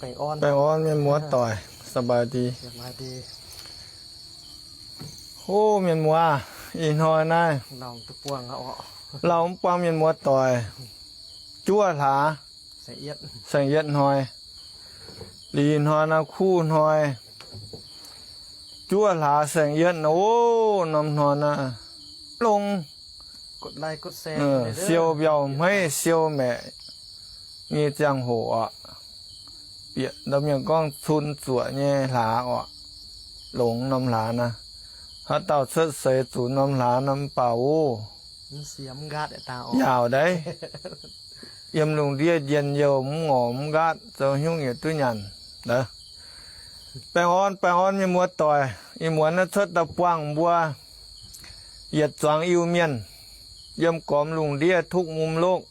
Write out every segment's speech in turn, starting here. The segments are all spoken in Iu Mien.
Baengh orn mienh muoz doic, ສະບາຍດີ. O mienh muoz, ih hnoi naaiv lauh mv buangh mienh muoz doic juov hlaax saeng-yietv hnoi. Liuz ih hnoi naaiv kuv hnoi juov hlaax saeng-yietv nor, o, norm hnoi naaiv longx, siou mbiauh hmeiv siou maeqc nyei ziangh hoc oc. Bieqc ndau mienh gorngv cun zuoqc nyei hlaax oc. Longx norm hlaax naaiv. Haaix dauh cuotv seix zuqc norm hlaax naaiv mv baac o, yaauc ndaiv. Yiem lungh ndiev njien-youh mv ngorc mv nqaatv, zoux haaix nyungc yietc duqv nyanc. Baengh orn, baengh orn mienh muoz doic. Ih muonz naaiv cuotv daaih buangh mbuo yietc zuangx Iu-Mienh yiem gormx lungh ndiev ทุกมุมโลก.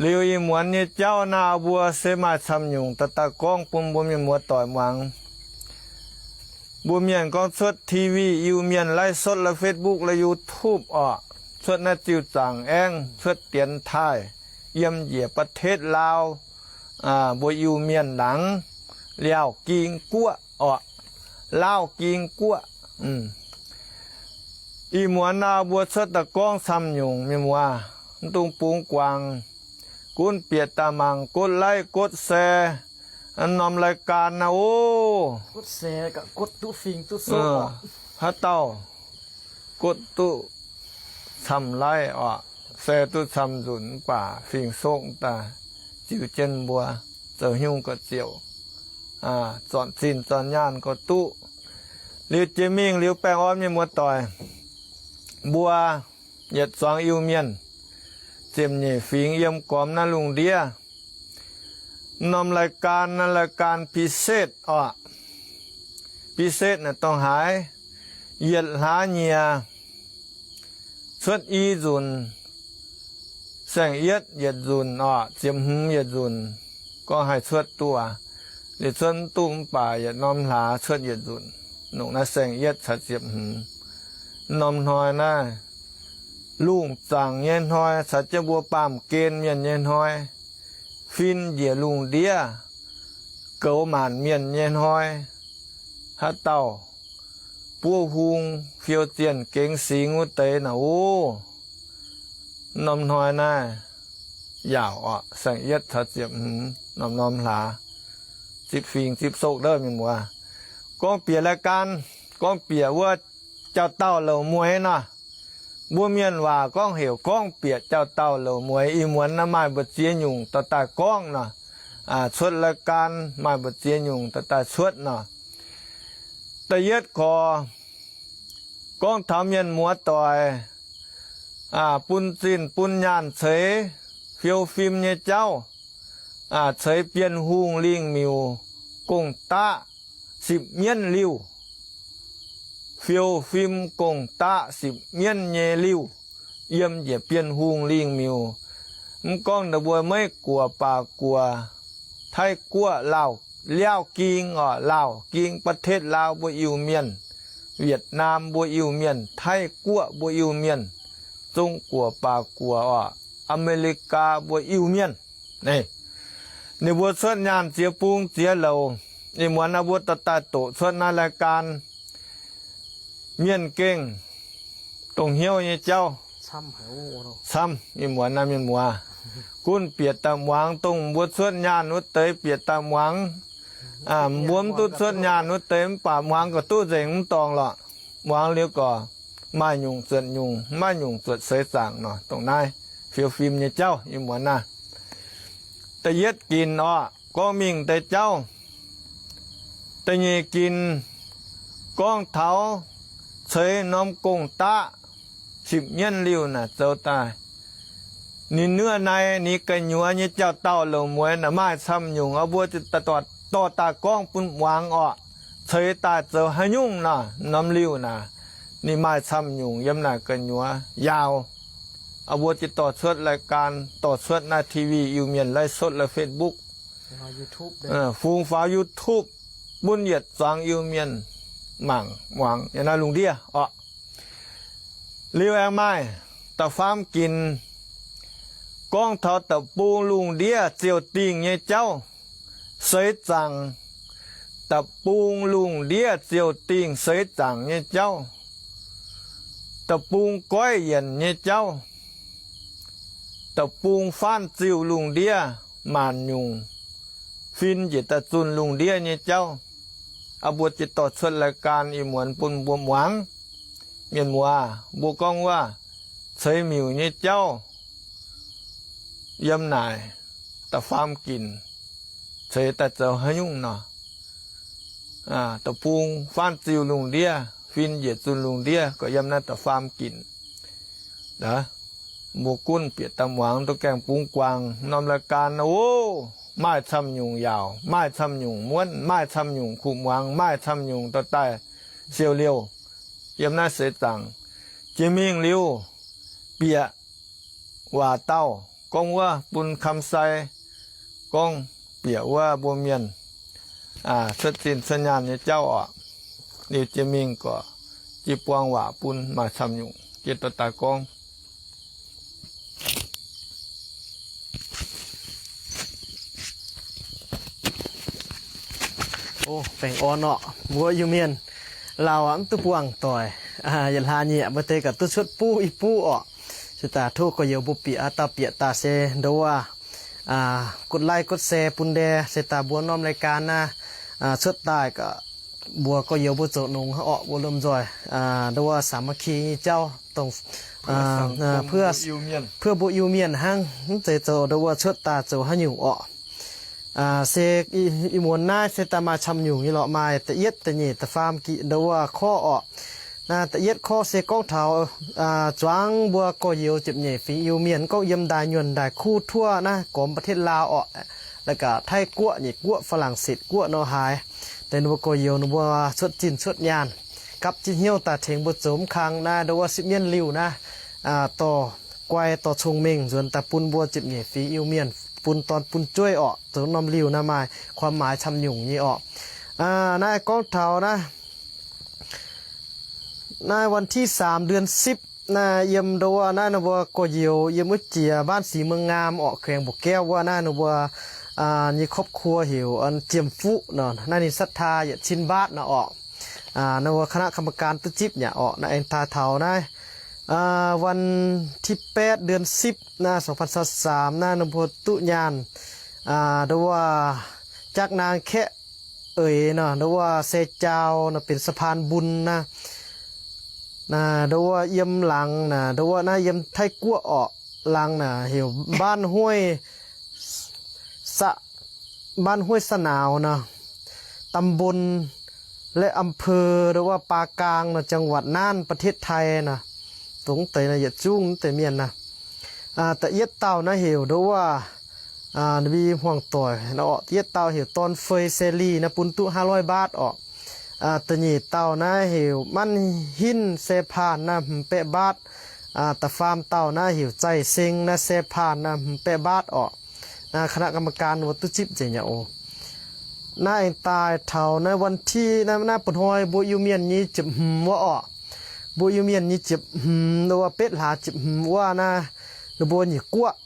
Liuz ih muonz nyei jauv naaiv mbuo se maaih camv nyungc daaih daaih gorngv bun mbuo mienh muoz doic muangx. Mbuo mienh gorngv cuotv ทีวี Iu-Mienh ไลฟ์สด la'Facebook la'YouTube oc, cuotv naaiv ziuh zaangc aengx cuotv dienx taaih yiem njiec ประเทศลาว mbuo Iu-Mienh laangz, Liaauh Ging Guoqv oc, Laauh Ging Guoqv. Ih muonz naaiv mbuo cuotv daaih gorngv camv nyungc mienh muoz, mv dungx bungx guangc, gunv bieqc daaih mangc กดไลค์ กดแชร์ norm รายการ naaiv o. Haaix dauh กด duqv camv ไลค์ oc, share duqv camv nzunc mv baac fingx-sokv daaih ziux jienv mbuo zoux haaix nyungc ga'ziouc zornc zinh zornc nyaanh gorx duqv. Liuz jiex mingh liuz baengh orn mienh muoz doic, mbuo yietc zuangx Iu-Mienh ziepc nyeic fingx yiem gormx naaiv lungh ndiev, norm รายการ naaiv รายการ พิเศษ oc. พิเศษ naaic dongh haaix, yietc hlaax nyiec cuotv i nzunc, saeng-yietv yietc nzunc oc, ziepc hmz yietc nzunc, gorngv haih cuotv duqv. Liuz cuotv mv duqv mv baac yietc norm hlaax cuotv yietc nzunc. Nongc naaiv saeng-yietv caux ziepc hmz. Norm hnoi naaiv lungh zaangc nyei hnoi, caux jienv mbuo baamh gen mienh nyei hnoi, fin njiec lungh ndiev, goux maanc mienh nyei hnoi. Haaix dauh buov hung, fiou zienh gengx singx wuov deix naaic o, norm hnoi naaiv yaauc oc, saeng-yietv caux ziepc hmz norm-norm hlaax, zipv fingx zipv sokv ndov mienh muoz. Gorngv bieqc รายการ, gorngv bieqc wuov jauv-daauh louc mueiz nor. Mbuo mienh waac gorngv heuc gorngv bieqc jauv-daauh louc mueiz. Ih muonz naaiv maaih mbu'ziex nyungc dorh daaih gorngv nor, cuotv รายการ maaih mbu'ziex nyungc dorh daaih cuotv nor. Da'yietv gorx, gorngv taux mienh muoz doic bun zinh bun nyaanh ceix fiou fim nyei jauv, ceix Bienh Hungh lingh miuc gong-daqv sipv mienv liuh. Fiou fim gong-daqv sipv mienv nyei liuh, yiem njiec Bienh Hungh lingh miuc. Mv gorngv ndau mbuo Meiv Guoqv, Baac Guoqv, Taiv Guoqv, Laauh, Liaauh Ging oc, Laauh Ging, ประเทศลาว mbuo Iu-Mienh, Wietc Naam mbuo Iu-Mienh, Taiv Guoqv mbuo Iu-Mienh, Zong Guoqv, Baac Guoqv oc, Aa^me^li^gaa mbuo Iu-Mienh. Ninh mbuo cuotv nyaanh ziex bung ziex louc. Ih muonz naaiv mbuo dorh daaih doqc cuotv naaiv รายการ mienh gengh dongh hnyouv nyei jauv camv. Ih muonz naaiv mienh muoz gunv bieqc daaih muangx, dongh mbuo cuotv nyaanh wuov deix bieqc daaih muangx. Mbuo mv duqv cuotv nyaanh wuov deix mv baac muangx gauh duqv nzengc mv dorngx lorqc. Muangx liuz gorx maaih nyungc zuotc nyungc, maiv nyungc zuotc seix zaangc nor. Dongh naaiv fiou fim nyei jauv ih muonz naaiv. Da'yietv ginc orqc, gorngv mingh deix jauv. Da'nyeic ginc gorngv taux ceix norm gong-daqv sipv mienv liuh naaic zoux daaih. Ninh nuov naaiv ninh gu'nyuoz nyei jauv-daauh louc mueiz naaic maaih camv nyungc, oix mbuo dorh daaih gorngv bun muangx orqc. Ceix daaih zoux haaix nyungc nor, norm liuh naaic ninh maaih camv nyungc yiem naaic gu'nyuoz yaauc. Oix mbuo jiex dorh cuotv รายการ, dorh cuotv naaiv ทีวี Iu-Mienh ไลฟ์สด la'Facebook, fungx faaux YouTube bun yietc zuangx Iu-Mienh mangc muangx yiem naaiv lungh ndiev orqc. Liuz aengx maaih da'faam ginc gorngv taux da'bung lungh ndiev ziouc dingh nyei jauv. Seix zaangc, da'bung lungh ndiev ziouc dingh seix zaangc nyei jauv, da'bung goiv yienc nyei jauv, da'bung faanv ziuh lungh ndiev maanc nyungc, fin njiec daaih zunh lungh ndiev nyei jauv. Aa, mbuo jiex dorh cuotv รายการ ih muonz bun mbuo muangx. Mienh muoz, mbuo gorngv wuov ceix miuc nyei jauv yiem naaic da'faam ginc ceix daaih zoux haaix nyungc nor. Da'bung faanv ziuh lungh ndiev, fin njiec zunh lungh ndiev, gorqv yiem naaiv da'faam ginc. Mbuo gunv bieqc daaih muangx, duqv gaengh bungx guangc norm รายการ nor, o, maaih camv nyungc yaauc, maaih camv nyungc muonv, maaih camv nyungc kuv muangx, maaih camv nyungc dorh daaih siou liouh. Yiem naaiv seix zaangc jiex mingh liuz, bieqc waac dauh gorngv wuov bun คำไซ gorngv bieqc wuov mbuo mienh cuotv zinh cuotv nyaanh nyei jauv oc. Liuz jiex mingh gorqv jiex buang waac bun maaih camv nyungc jiex dorh daaih gorngv. O, baengh orn orqc, mbuo Iu-Mienh. Lauh aqv, mv duqv buangh doic, yietc hlaax nyieqc mbuo deix gaax duqv cuotv buv i buv orqc. Se daaih tov gorx-youz mbuo bieqc, dauh bieqc daaih se ndo wuov กดไลค์ กดแชร์ bun ndae, se daaih mbuo norm รายการ naaiv cuotv daaih gaax, mbuo gorx-youz mbuo zoux nongx orqc, mbuo lomh nzoih ndo wuov สามัคคี nyei jauv dongh เพื่อ เพื่อ mbuo Iu-Mienh hnangv, mv zeiz zoux ndo wuov cuotv daaih zoux haaix nyungc orqc. Se ih muonz naaiv se daaih maaih camv nyungc nyei lorqc, maaih da'yietv, da'nyeic, da'faam ginc ndo wuov korv orqc. Naaiv da'yietv korv se gorngv taux zuangx mbuo gorx-youz ziepc nyeic fingx Iu-Mienh, gorngv yiem ndaaih nyuonh ndaaih kuv tuov naaiv gormx ประเทศลาว orqc, la'gaax Taiv-Guoqv, Nyic-Guoqv,ฝรั่งเศส guoqv nor haaix. Deix ninh mbuo gorx-youz ninh mbuo cuotv zinh cuotv nyaanh, gapv jienv hnyouv daaih tengx mbuo zoux mv kang naaiv ndo wuov sipv mienv liuh naaiv, dorh guai dorh cong-mengh nzuonx daaih bun mbuo ziepc nyeic fingx Iu-Mienh, bun dorn bun jueiv orqc, zoux norm liuh naaiv maaih ความหมาย camv nyungc nyei orqc. Naaiv gorngv taux naaiv naaiv วันที่สาม เดือนสิบ naaiv yiem ndo wuov naaiv ninh mbuo gorx-youz yiem wuov jiex บ้านศรีเมืองงาม orqc, แขวงบ่อแก้ว wuov naaiv ninh mbuo nyei ครอบครัว heuc Jiem Fuqv nor, naaiv ninh ศรัทธา yietc cin mbaatv nor orqc. Ninh mbuo คณะกรรมการ duqv zipv nyei orqc. Naaiv aengx daaih taux naaiv วันที่แปด เดือนสิบ naaiv สองพันสาม naaiv ninh mbuo duqv nyaanh ndo wuov จากนางแคะเอ๋ย nor, ndo wuov se jaau nor benx สะพานบุญ naaiv. Ndo wuov yiem laangz naaiv, ndo wuov naaiv yiem Taiv-Guoqv orqc, laangz naaiv heuc บ้านห้วย บ้านห้วยสะหนาว nor, ตำบล และอำเภอ ndo wuov ปากกาง nor, จังหวัดน่าน ประเทศไทย nor. Dongh deix naaiv yietc zungv deix mienh naaiv. Da'yietv dauh naaiv heuc ndo wuov, ninh mbuo hmuangx doic orqc, da'yietv dauh heuc Dorn Fei Seli naaiv bun duqv ห้าร้อย baht orqc. Da'nyeic dauh naaiv heuc Manv Hinv Se Paan naaiv hmz baeqv บาท. Da'faam dauh naaiv heuc Zaih Seng naaiv Se Paan naaiv hmz baeqv บาท orqc. คณะกรรมการ wuov duqv zipv nzengc nyei oc. Naaiv aengx daaih taux naaiv วันที่ naaiv, naaiv ba'hnoi mbuo Iu-Mienh nyei ziepc hmz wuov orqc. Mbuo Iu-Mienh nyei ziepc hmz, ndo wuov betv hlaax ziepc hmz wuov naaiv, ninh mbuo Nyic-Guoqv,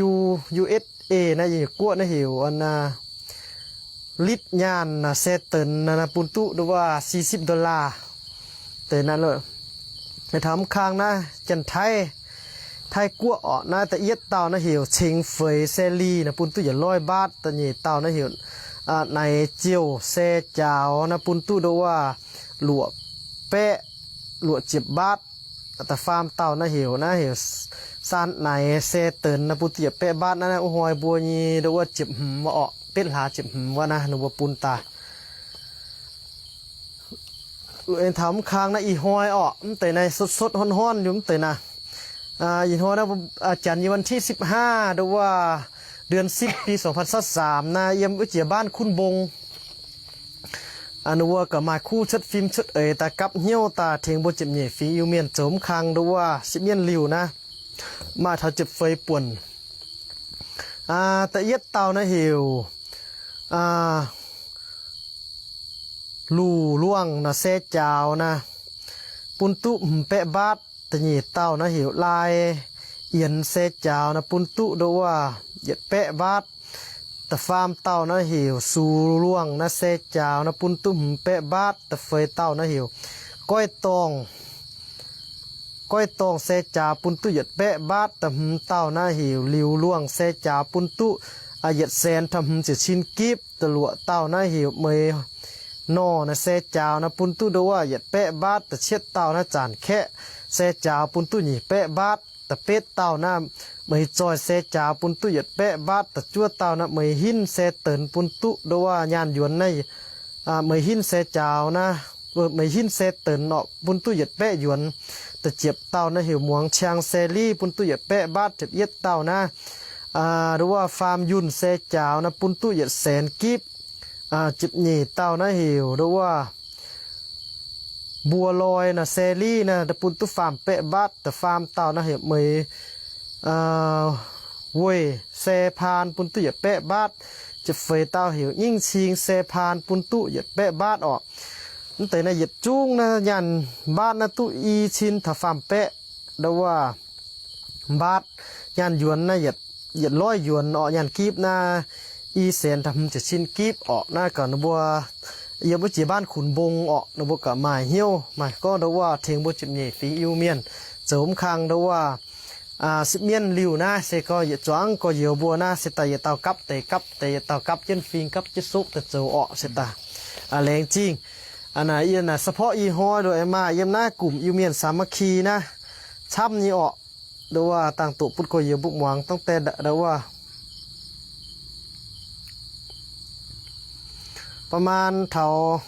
U, U S A naaiv, Nyic-Guoqv naaiv heuc litv nyaanh se denx naaiv bun duqv ndo wuov สี่สิบ dollar. Deix naaiv, taux mv kang naaiv Janx-Taiv, Taiv-Guoqv orqc. Naaiv da'yietv dauh naaiv heuc Ceng Feix Seli naaiv bun duqv yietc ร้อย baht. Da'nyeic dauh naaiv heuc Naix Ziouh Se Jaaux naaiv bun duqv ndo wuov luoqc baeqv luoqc ziepc บาท. Da'faam dauh naaiv heuc, naaiv heuc Saan Naix Se Denx naaiv bun duqv yietc baeqv บาท. Naaiv, naaiv wuov hnoi mbuo nyei ndo wuov ziepc hmz wuov orqc, betv hlaax ziepc hmz wuov naaiv ninh mbuo bun daaih. Taux mv kang naaiv ih hnoi orqc, mv deix naaiv สดๆ ร้อนๆ liuz mv deix naaiv. Ih hnoi naaiv, janx nyei วันที่สิบห้า ndo wuov เดือนสิบ ปี สองพันสาม naaiv yiem wuov jiex บ้านคุ้นบง ninh mbuo gaax maaih kuv cuotv fim cuotv eix daaih gapv hnyouv daaih tengx mbuo ziepc nyeic fingx Iu-Mienh zoux mv kang ndo wuov sipv mienv liuh naaiv, maaih taux ziepc feix buonc. Da'yietv dauh naaiv heuc Luc Luangh naaiv Se Jaaux naaiv bun duqv hmz baeqv บาท. Da'nyeic dauh naaiv heuc Lai Yienx Se Jaaux naaiv bun duqv ndo wuov yietc baeqv บาท. Da'faam dauh naaiv heuc Sux Luangh naaiv se jaaux naaiv bun duqv hmz baeqv mbaatv. Da'feix dauh naaiv heuc Goiv Dorngh, Goiv Dorngh se jaaux bun duqv yietc baeqv mbaatv. Da'hmz dauh naaiv heuc Liuz Luangh se jaaux bun duqv yietc saenx taux hmz ziepc cin gipv. Da'luoqc dauh naaiv heuc Meix Norh naaiv se jaaux naaiv bun duqv ndo wuov yietc baeqv mbaatv. Da'cietv dauh naaiv Zanc Kaeqv se jaaux bun duqv nyic baeqv mbaatv. Da'betv dauh naaiv Meix Zoih se jaaux bun duqv yietc baeqv mbaatv. Da'juov dauh naaiv Meix Hinv se denx bun duqv ndo wuov nyaanh yuonx naaiv, Meix Hinv se jaaux naaiv, Meix Hinv se denx orqc bun duqv yietc baeqv yuonx. Da'ziepc dauh naaiv heuc Muangz Ciang se liv bun duqv yietc baeqv mbaatv. Ziepc yietv dauh naaiv ndo wuov Faam Yunh se jaaux naaiv bun duqv yietc saenx gipv. Ziepc nyeic dauh naaiv heuc ndo wuov Mbuo Loi naaiv se liv naaiv bun duqv faam baeqv mbaatv. Da'faam dauh naaiv heuc Meix Weih se paan bun duqv yietc baeqv mbaatv. Ziepc feix dauh heuc Nyingv Cing se paan bun duqv yietc baeqv mbaatv orqc. Mv deix naaiv yietc zungv naaiv nyaanh mbaatv naaiv duqv i cin taux faam baeqv ndo wuov mbaatv. Nyaanh yuonx naaiv yietc loiv yuonx orqc. Nyaanh gipv naaiv i saenx taux hmz ziepc cin gipv orqc. Naaiv gaax ninh mbuo yiem wuov jiex mbaanv Khunx Mbong orqc, ninh mbuo gaax maaih hnyouv maaih gorngv ndo wuov tengx mbuo ziepc nyeic fingx Iu-Mienh zoux mv kang ndo wuov sipv mienv liuh naaiv se gorngv yietc zuangx gorx-youz mbuo naaiv se daaih yietc dauh gapv deix gapv deix, yietc dauh gapv jienv fing gapv jienv sopv daaih zoux orqc se daaih laengz zingh. Naaiv yie naaic เฉพาะ ih hnoi lo aengx maaih yiem naaiv gomc Iu-Mienh สามัคคี naaiv camv nyei orqc. Ndo wuov dangh doqc butv gorx-youz mbuo muangx dangh deix ndo wuov ประมาณ taux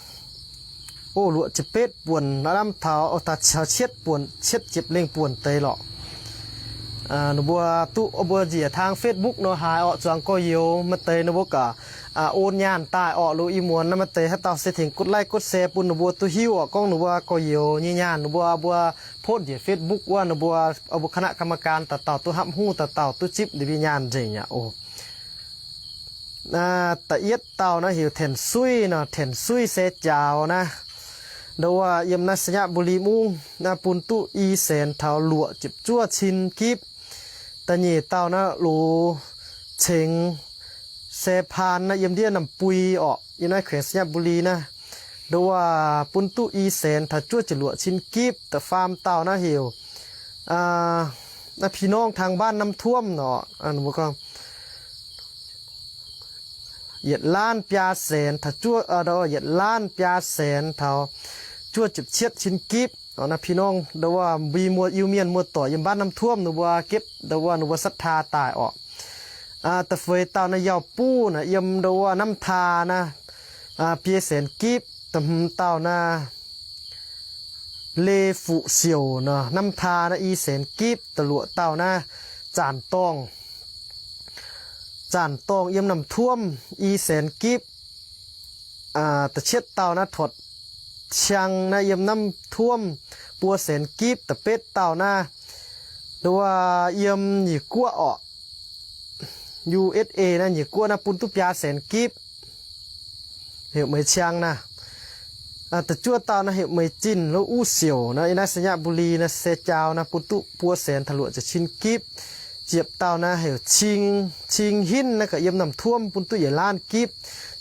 o luoqc ziepc betv buonc hnangv taux, taux cietv buonc, cietv ziepc lengh buonc deix lorqc. Ninh mbuo duqv mbuo njiec ทาง Facebook nor haaix orqc, zuangx gorx-youz maaih deix ninh mbuo gaax on nyaanh daaih orqc. Lo ih muonz naaiv maaih deix haaix dauh se tengx กดไลค์ กดแชร์ bun ninh mbuo duqv hiuv orqc, gorngv ninh mbuo gorx-youz nyei nyaanh ninh mbuo, mbuo post njiec Facebook wuov ninh mbuo, mbuo คณะกรรมการ dauh dauh duqv hapv huv, dauh dauh duqv zipv ninh mbuo nyaanh nzengc aqv oc. Da'yietv dauh naaiv heuc Tengx Suiv nor, Tengx Suiv se jaaux naaiv ndo wuov yiem naaiv ชัยบุรี mungv naaiv bun duqv i saenx taux luoqc ziepc zuov cin gipv. Da'nyeic dauh naaiv Loz Cengx se paan naaiv yiem ndiev น้ำปุย orqc, yiem naaiv แขวง ชัยบุรี naaiv, ndo wuov bun duqv i saenx taux juov ziepc luoqc cin gipv. Da'faam dauh naaiv heuc naaiv พี่น้อง tang mbaanv น้ำท่วม nor, yietc laanv biaa saenx taux juov, yietc laanv biaa saenx taux juov ziepc cietv cin gipv. Naaiv พี่น้อง ndo wuov mbuo Iu-Mienh muoz-doic yiem mbaanv น้ำท่วม ninh mbuo gepv ndo wuov ninh mbuo ศรัทธา daaih orqc. Da'feix dauh naaiv Yauh Buv naaiv yiem ndo wuov น้ำทา naaiv, biei saenx gipv. Da'hmz dauh naaiv Le Fuqv Siouc nor, น้ำทา naaiv i saenx gipv. Da'luoqc dauh naaiv Zanc Dorngh, Zanc Dorngh yiem น้ำท่วม i saenx gipv. Da'cietv dauh naaiv Tortc Ciang naaiv yiem น้ำท่วม buo saenx gipv. Da'betv dauh naaiv ndo wuov yiem Nyiec Guoqv orqc, U S A naaiv, Nyiec Guoqv naaiv bun duqv biaa saenx gipv, heuc Meix Ciang naaiv. Da'juov dauh naaiv heuc Meix Zinh, Lo Uv Siouc naaiv, yiem naaiv ไชยบุรี naaiv se jaaux naaiv bun duqv buo saenx taux luoqc ziepc cin gipv. Ziepc dauh naaiv heuc Cing, Cing Hinv naaiv gaax yiem น้ำท่วม bun duqv yietc laanv gipv.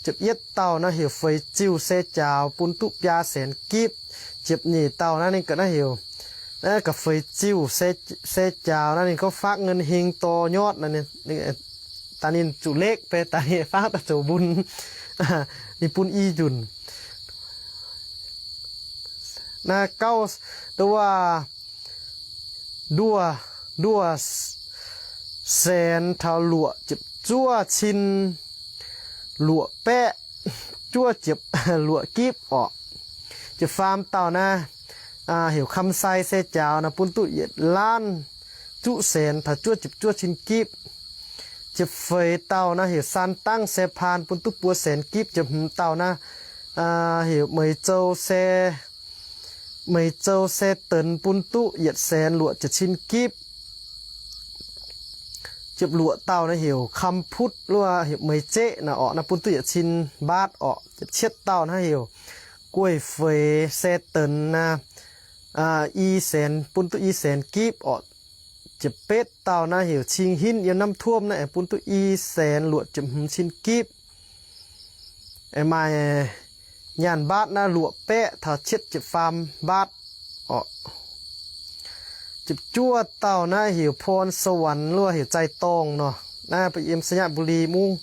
Ziepc yietv dauh naaiv heuc Feix Ziuh se jaaux bun duqv biaa saenx gipv. Ziepc nyeic dauh naaiv ninh gaax naaiv heuc, naaiv gaax Feix Ziuh se jaaux naaiv ninh gorngv ฝากเงินเฮง dor nyotv, daaih ninh zuqc lekv beiv daaih ninh fangv daaih zoux mbun, ninh bun i nzunc. Naaiv gauh ndo wuov nduov, nduov saenx taux luoqc ziepc zuov cin luoqc baeqv juov ziepc luoqc gipv orqc. Ziepc faam dauh naaiv heuc คำไซ se jaaux naaiv bun duqv yietc laanv zuqv saenx taux juov ziepc zuov cin gipv. Ziepc feix dauh naaiv heuc ซันตั้ง se paan bun duqv buo saenx gipv. Ziepc hmz dauh naaiv heuc Meix Zou se, Meix Zou se denx bun duqv yietc saenx luoqc ziepc cin gipv. Ziepc luoqc dauh naaiv heuc คำพุทธ wuov, heuc Meix Zeqv naaiv orqc, naaiv bun duqv yietc cin mbaatv orqc. Ziepc cietv dauh naaiv heuc Gueiv Feix se denx naaiv i saenx, bun duqv i saenx gipv orqc. Ziepc betv dauh naaiv heuc Cing Hinv yiem Namv Tuomv naaiv aengx bun duqv i saenx luoqc ziepc hmz cin gipv. Aengx maaih nyaanh mbaatv naaiv luoqc baeqv taux cietv ziepc faam mbaatv oc. Ziepc juov dauh naaiv heuc Porn Sa Wanc, luoqc heuc Zai Dorngh nor, naaiv yiem Sainyabuli mungv.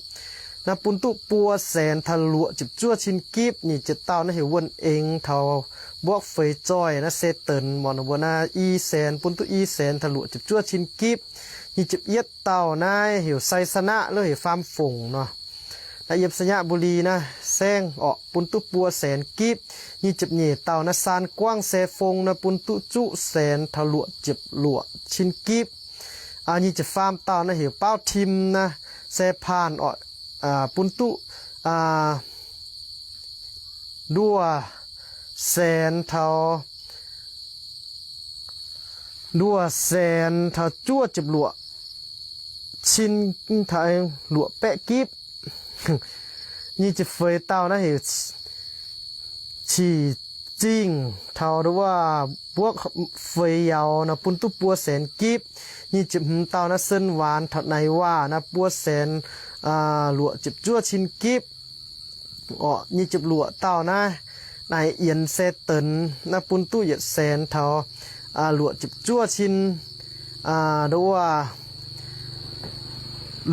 Naaiv bun duqv buo saenx taux luoqc ziepc juov cin gipv. Nyic ziepc dauh naaiv heuc Wuonh Eng taux mbuoqv feix zoih naaiv se denx morc mbuo naaiv i saenx, bun duqv i saenx taux luoqc ziepc juov cin gipv. Nyic ziepc yietv dauh naaiv heuc Sai Sa Naqv, luoqc heuc Faam Fongc nor. Naaiv yiem Sainyabuli naaiv saengv orqc, bun duqv buo saenx gipv. Nyic ziepc nyeic dauh naaiv Saan Guangv Se Fong naaiv bun duqv zuqv saenx taux luoqc ziepc luoqc cin gipv. Nyic ziepc faam dauh naaiv heuc Baauv Tim naaiv, Se Paanh orqc, bun duqv nduoh saenx taux, nduoh saenx taux juov ziepc luoqc cin, taux luoqc baeqv gipv. Nyic ziepc feix dauh naaiv heuc Cic Zingh taux nduov mbuoqv feix yaux naaiv bun duqv buo saenx gipv. Nyic ziepc hmz dauh naaiv Sen Waanc taux Naix Waac naaiv buo saenx luoqc ziepc juov cin gipv. Orqc, nyic ziepc luoqc dauh naaiv Naix Yienx Se Denx naaiv bun duqv yietc saenx taux luoqc ziepc juov cin, nduov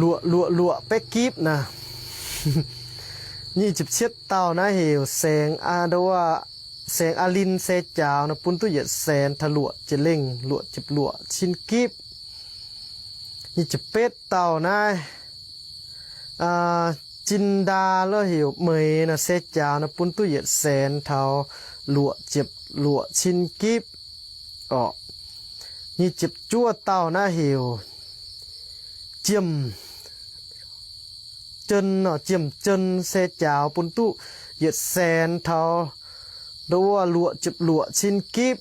luoqc, luoqc, luoqc baeqv gipv naaiv. Nyic ziepc cietv dauh naaiv heuc Saengx, nduov Saengx Aa Lin Se Jaaux naaiv bun duqv yietc saenx taux luoqc ziepc lengh, luoqc ziepc luoqc cin gipv. Nyic ziepc betv dauh naaiv Jin Ndaa, luoqc heuc Meix naaiv, Se Jaaux naaiv bun duqv yietc saenx taux luoqc ziepc luoqc cin gipv. Orqc, nyic ziepc juov dauh naaiv heuc Jiem Jien, Jiem Jien Se Jaaux bun duqv yietc saenx taux nduov luoqc ziepc luoqc cin gipv.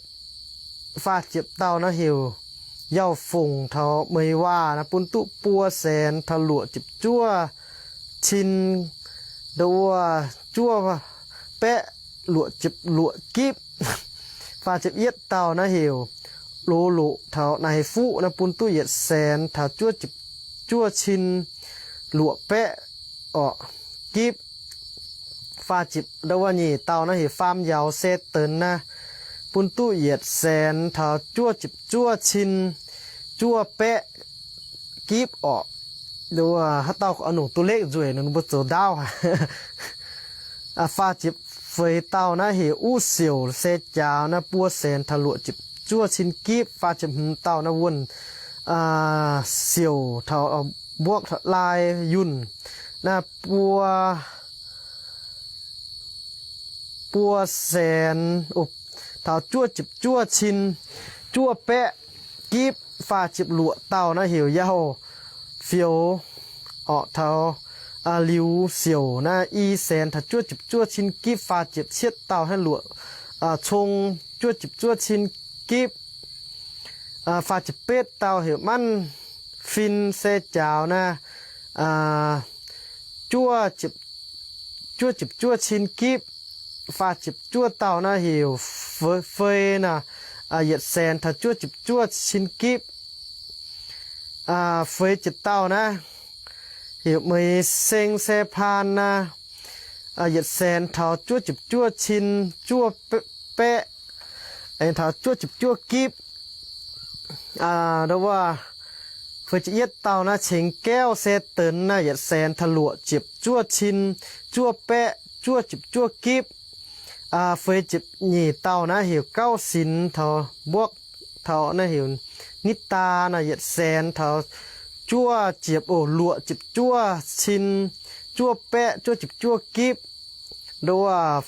Faah ziepc dauh naaiv heuc Yauh Fongc taux Meix Waac naaiv bun duqv buo saenx taux luoqc ziepc juov cin, nduov juov baeqv luoqc ziepc luoqc gipv. Faah ziepc yietv dauh naaiv heuc Loz Loqc taux Naix Fuqv naaiv bun duqv yietc saenx taux juov ziepc juov cin luoqc baeqv orqc gipv. Faah ziepc, nduov nyic dauh naaiv heuc Faam Yaux Se Denx naaiv bun duqv yietc saenx taux juov ziepc juov cin juov baeqv gipv orqc. Nduov haaix dauh oix nongc duqv lekv nzueic nor mbuo zoux ndaauv. Faah ziepc feix dauh naaiv heuc Uv Siouc Se Jaaux naaiv buo saenx taux luoqc ziepc juov cin gipv. Faah ziepc hmz dauh naaiv Wuonh Siouc taux mbuoqv taux Lai Yunh naaiv buo buo saenx taux juov ziepc juov cin juov baeqv gipv. Faah ziepc luoqc dauh naaiv heuc Yauh Fioux orqc taux Liuz Siouc naaiv i saenx taux juov ziepc juov cin gipv. Faah ziepc cietv dauh naaiv Luoqc Cong juov ziepc juov cin gipv. Faah ziepc betv dauh heuc Manv Fin Se Jaaux naaiv juov ziepc juov cin gipv. Faah ziepc juov dauh naaiv heuc Fei naaiv, yietc saenx taux juov ziepc juov cin gipv. Feix ziepc dauh naaiv heuc Meix Seng Se Paan naaiv, yietc saenx taux juov ziepc juov cin juov baeqv, aengx taux juov ziepc juov gipv. Feix ziepc yietv dauh naaiv Cengx Gaauv Se Denx naaiv, yietc saenx taux luoqc ziepc juov cin juov baeqv juov ziepc juov gipv. Feix ziepc nyeic dauh naaiv heuc Gauv Sinx taux mbuoqv taux naaiv heuc Nitv Daa naaiv, yietc saenx taux juov ziepc, o, luoqc ziepc juov cin juov baeqv juov ziepc juov gipv. Nduov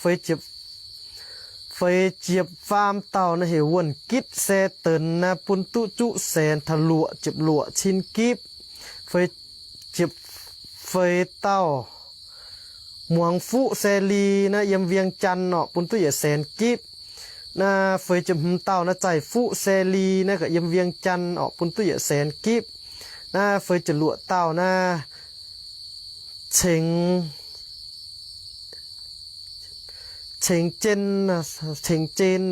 feix ziepc faam dauh naaiv heuc Wuonh Gitv Se Denx naaiv bun duqv zuqv saenx taux luoqc ziepc luoqc cin gipv. Feix ziepc feix dauh Muangx Fuqv Se Li naaiv yiem Vieng Jaan orqc bun duqv yietc saenx gipv. Naaiv feix ziepc hmz dauh naaiv Zaih Fuqv Se Li naaiv gaax yiem Vieng Jaan orqc bun duqv yietc saenx gipv. Naaiv feix ziepc luoqc dauh naaiv Cengx, Cengx Jien, Cengx Jien,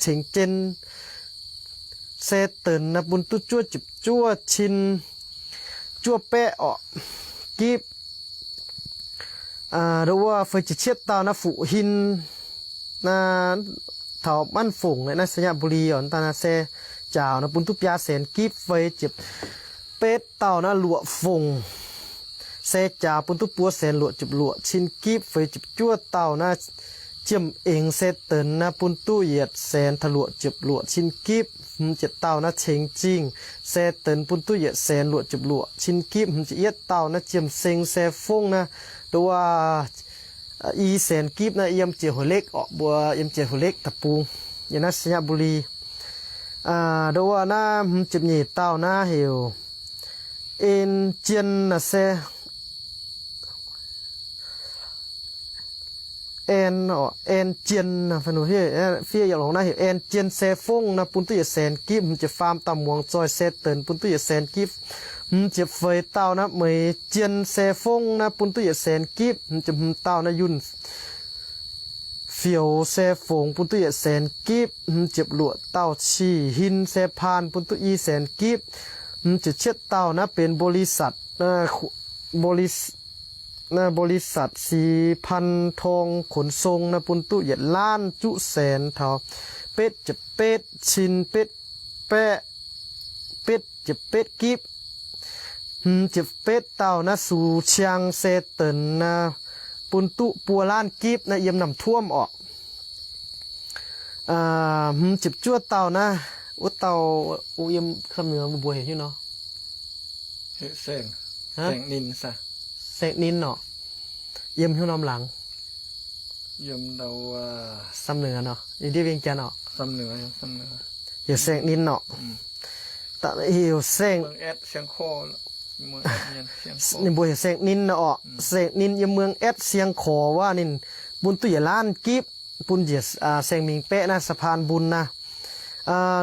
Cengx Jien se denx naaiv bun duqv juov ziepc juov cin juov baeqv orqc, gipv. Ndo wuov feix ziepc cietv dauh naaiv fuqv hin, naaiv taux Manv Fongc naaiv, Sainyabuli orqc, daaih naaiv se jaaux naaiv bun duqv biaa saenx gipv. Feix ziepc betv dauh naaiv luoqc fongc se jaaux bun duqv buo saenx luoqc ziepc luoqc cin gipv. Feix ziepc juov dauh naaiv Jiem Eng se denx naaiv bun duqv yietc saenx taux luoqc ziepc luoqc cin gipv. Hmz ziepc dauh naaiv Ceng Zingh se denx bun duqv yietc saenx luoqc ziepc luoqc cin gipv. Hmz ziepc yietv dauh naaiv Jiem Seng se fongv naaiv, ndo wuov, i saenx gipv naaiv yiem Jiex Huix Lekv orqc, mbuo yiem Jiex Huix Lekv deic-bung, yiem naaiv Sainyabuli. Ndo wuov naaiv hmz ziepc nyeic dauh naaiv heuc En Jien naaiv se En, En Jien, fiev yaac longx naaiv heuc En Jien se fongv naaiv bun duqv yietc saenx gipv. Hmz ziepc faam dauh Muangz Zoih se denx bun duqv yietc saenx gipv. Hmz ziepc feix dauh naaiv Meix Jien se fongv naaiv bun duqv yietc saenx gipv. Hmz ziepc hmz dauh naaiv Yunh Fioux se fongx bun duqv yietc saenx gipv. Hmz ziepc luoqc dauh Cih Hin se paan bun duqv i saenx gipv. Hmz ziepc cietv dauh naaiv benx บริษัท, บริษัท สีพันทองขนส่ง naaiv bun duqv yietc laanv juqv saenx taux betv ziepc betv cin betv baeqv betv ziepc betv gipv. Hmz ziepc betv dauh naaiv Sux Ciang se denx naaiv bun duqv buo laanv gipv naaiv yiem Naamh Tuomv orqc. Hmz ziepc juov dauh naaiv, wuov dauh, yiem Samv Nüngx mbuo heuc hnyouv nor, Saeng Ninh orqc, yiem hnyouv norm laangz. Samv Nüngx nor, yiem ndiev Vieng Jaan orqc. Heuc Saeng Ninh orqc. Heuc Saeng, ninh mbuo heuc Saeng Ninh nor orqc. Saeng Ninh yiem เมืองแอด Siang Korv wuov ninh bun duqv yietc laanv gipv, bun njiec saeng mingh baeqv naaiv สะพานบุญ naaiv.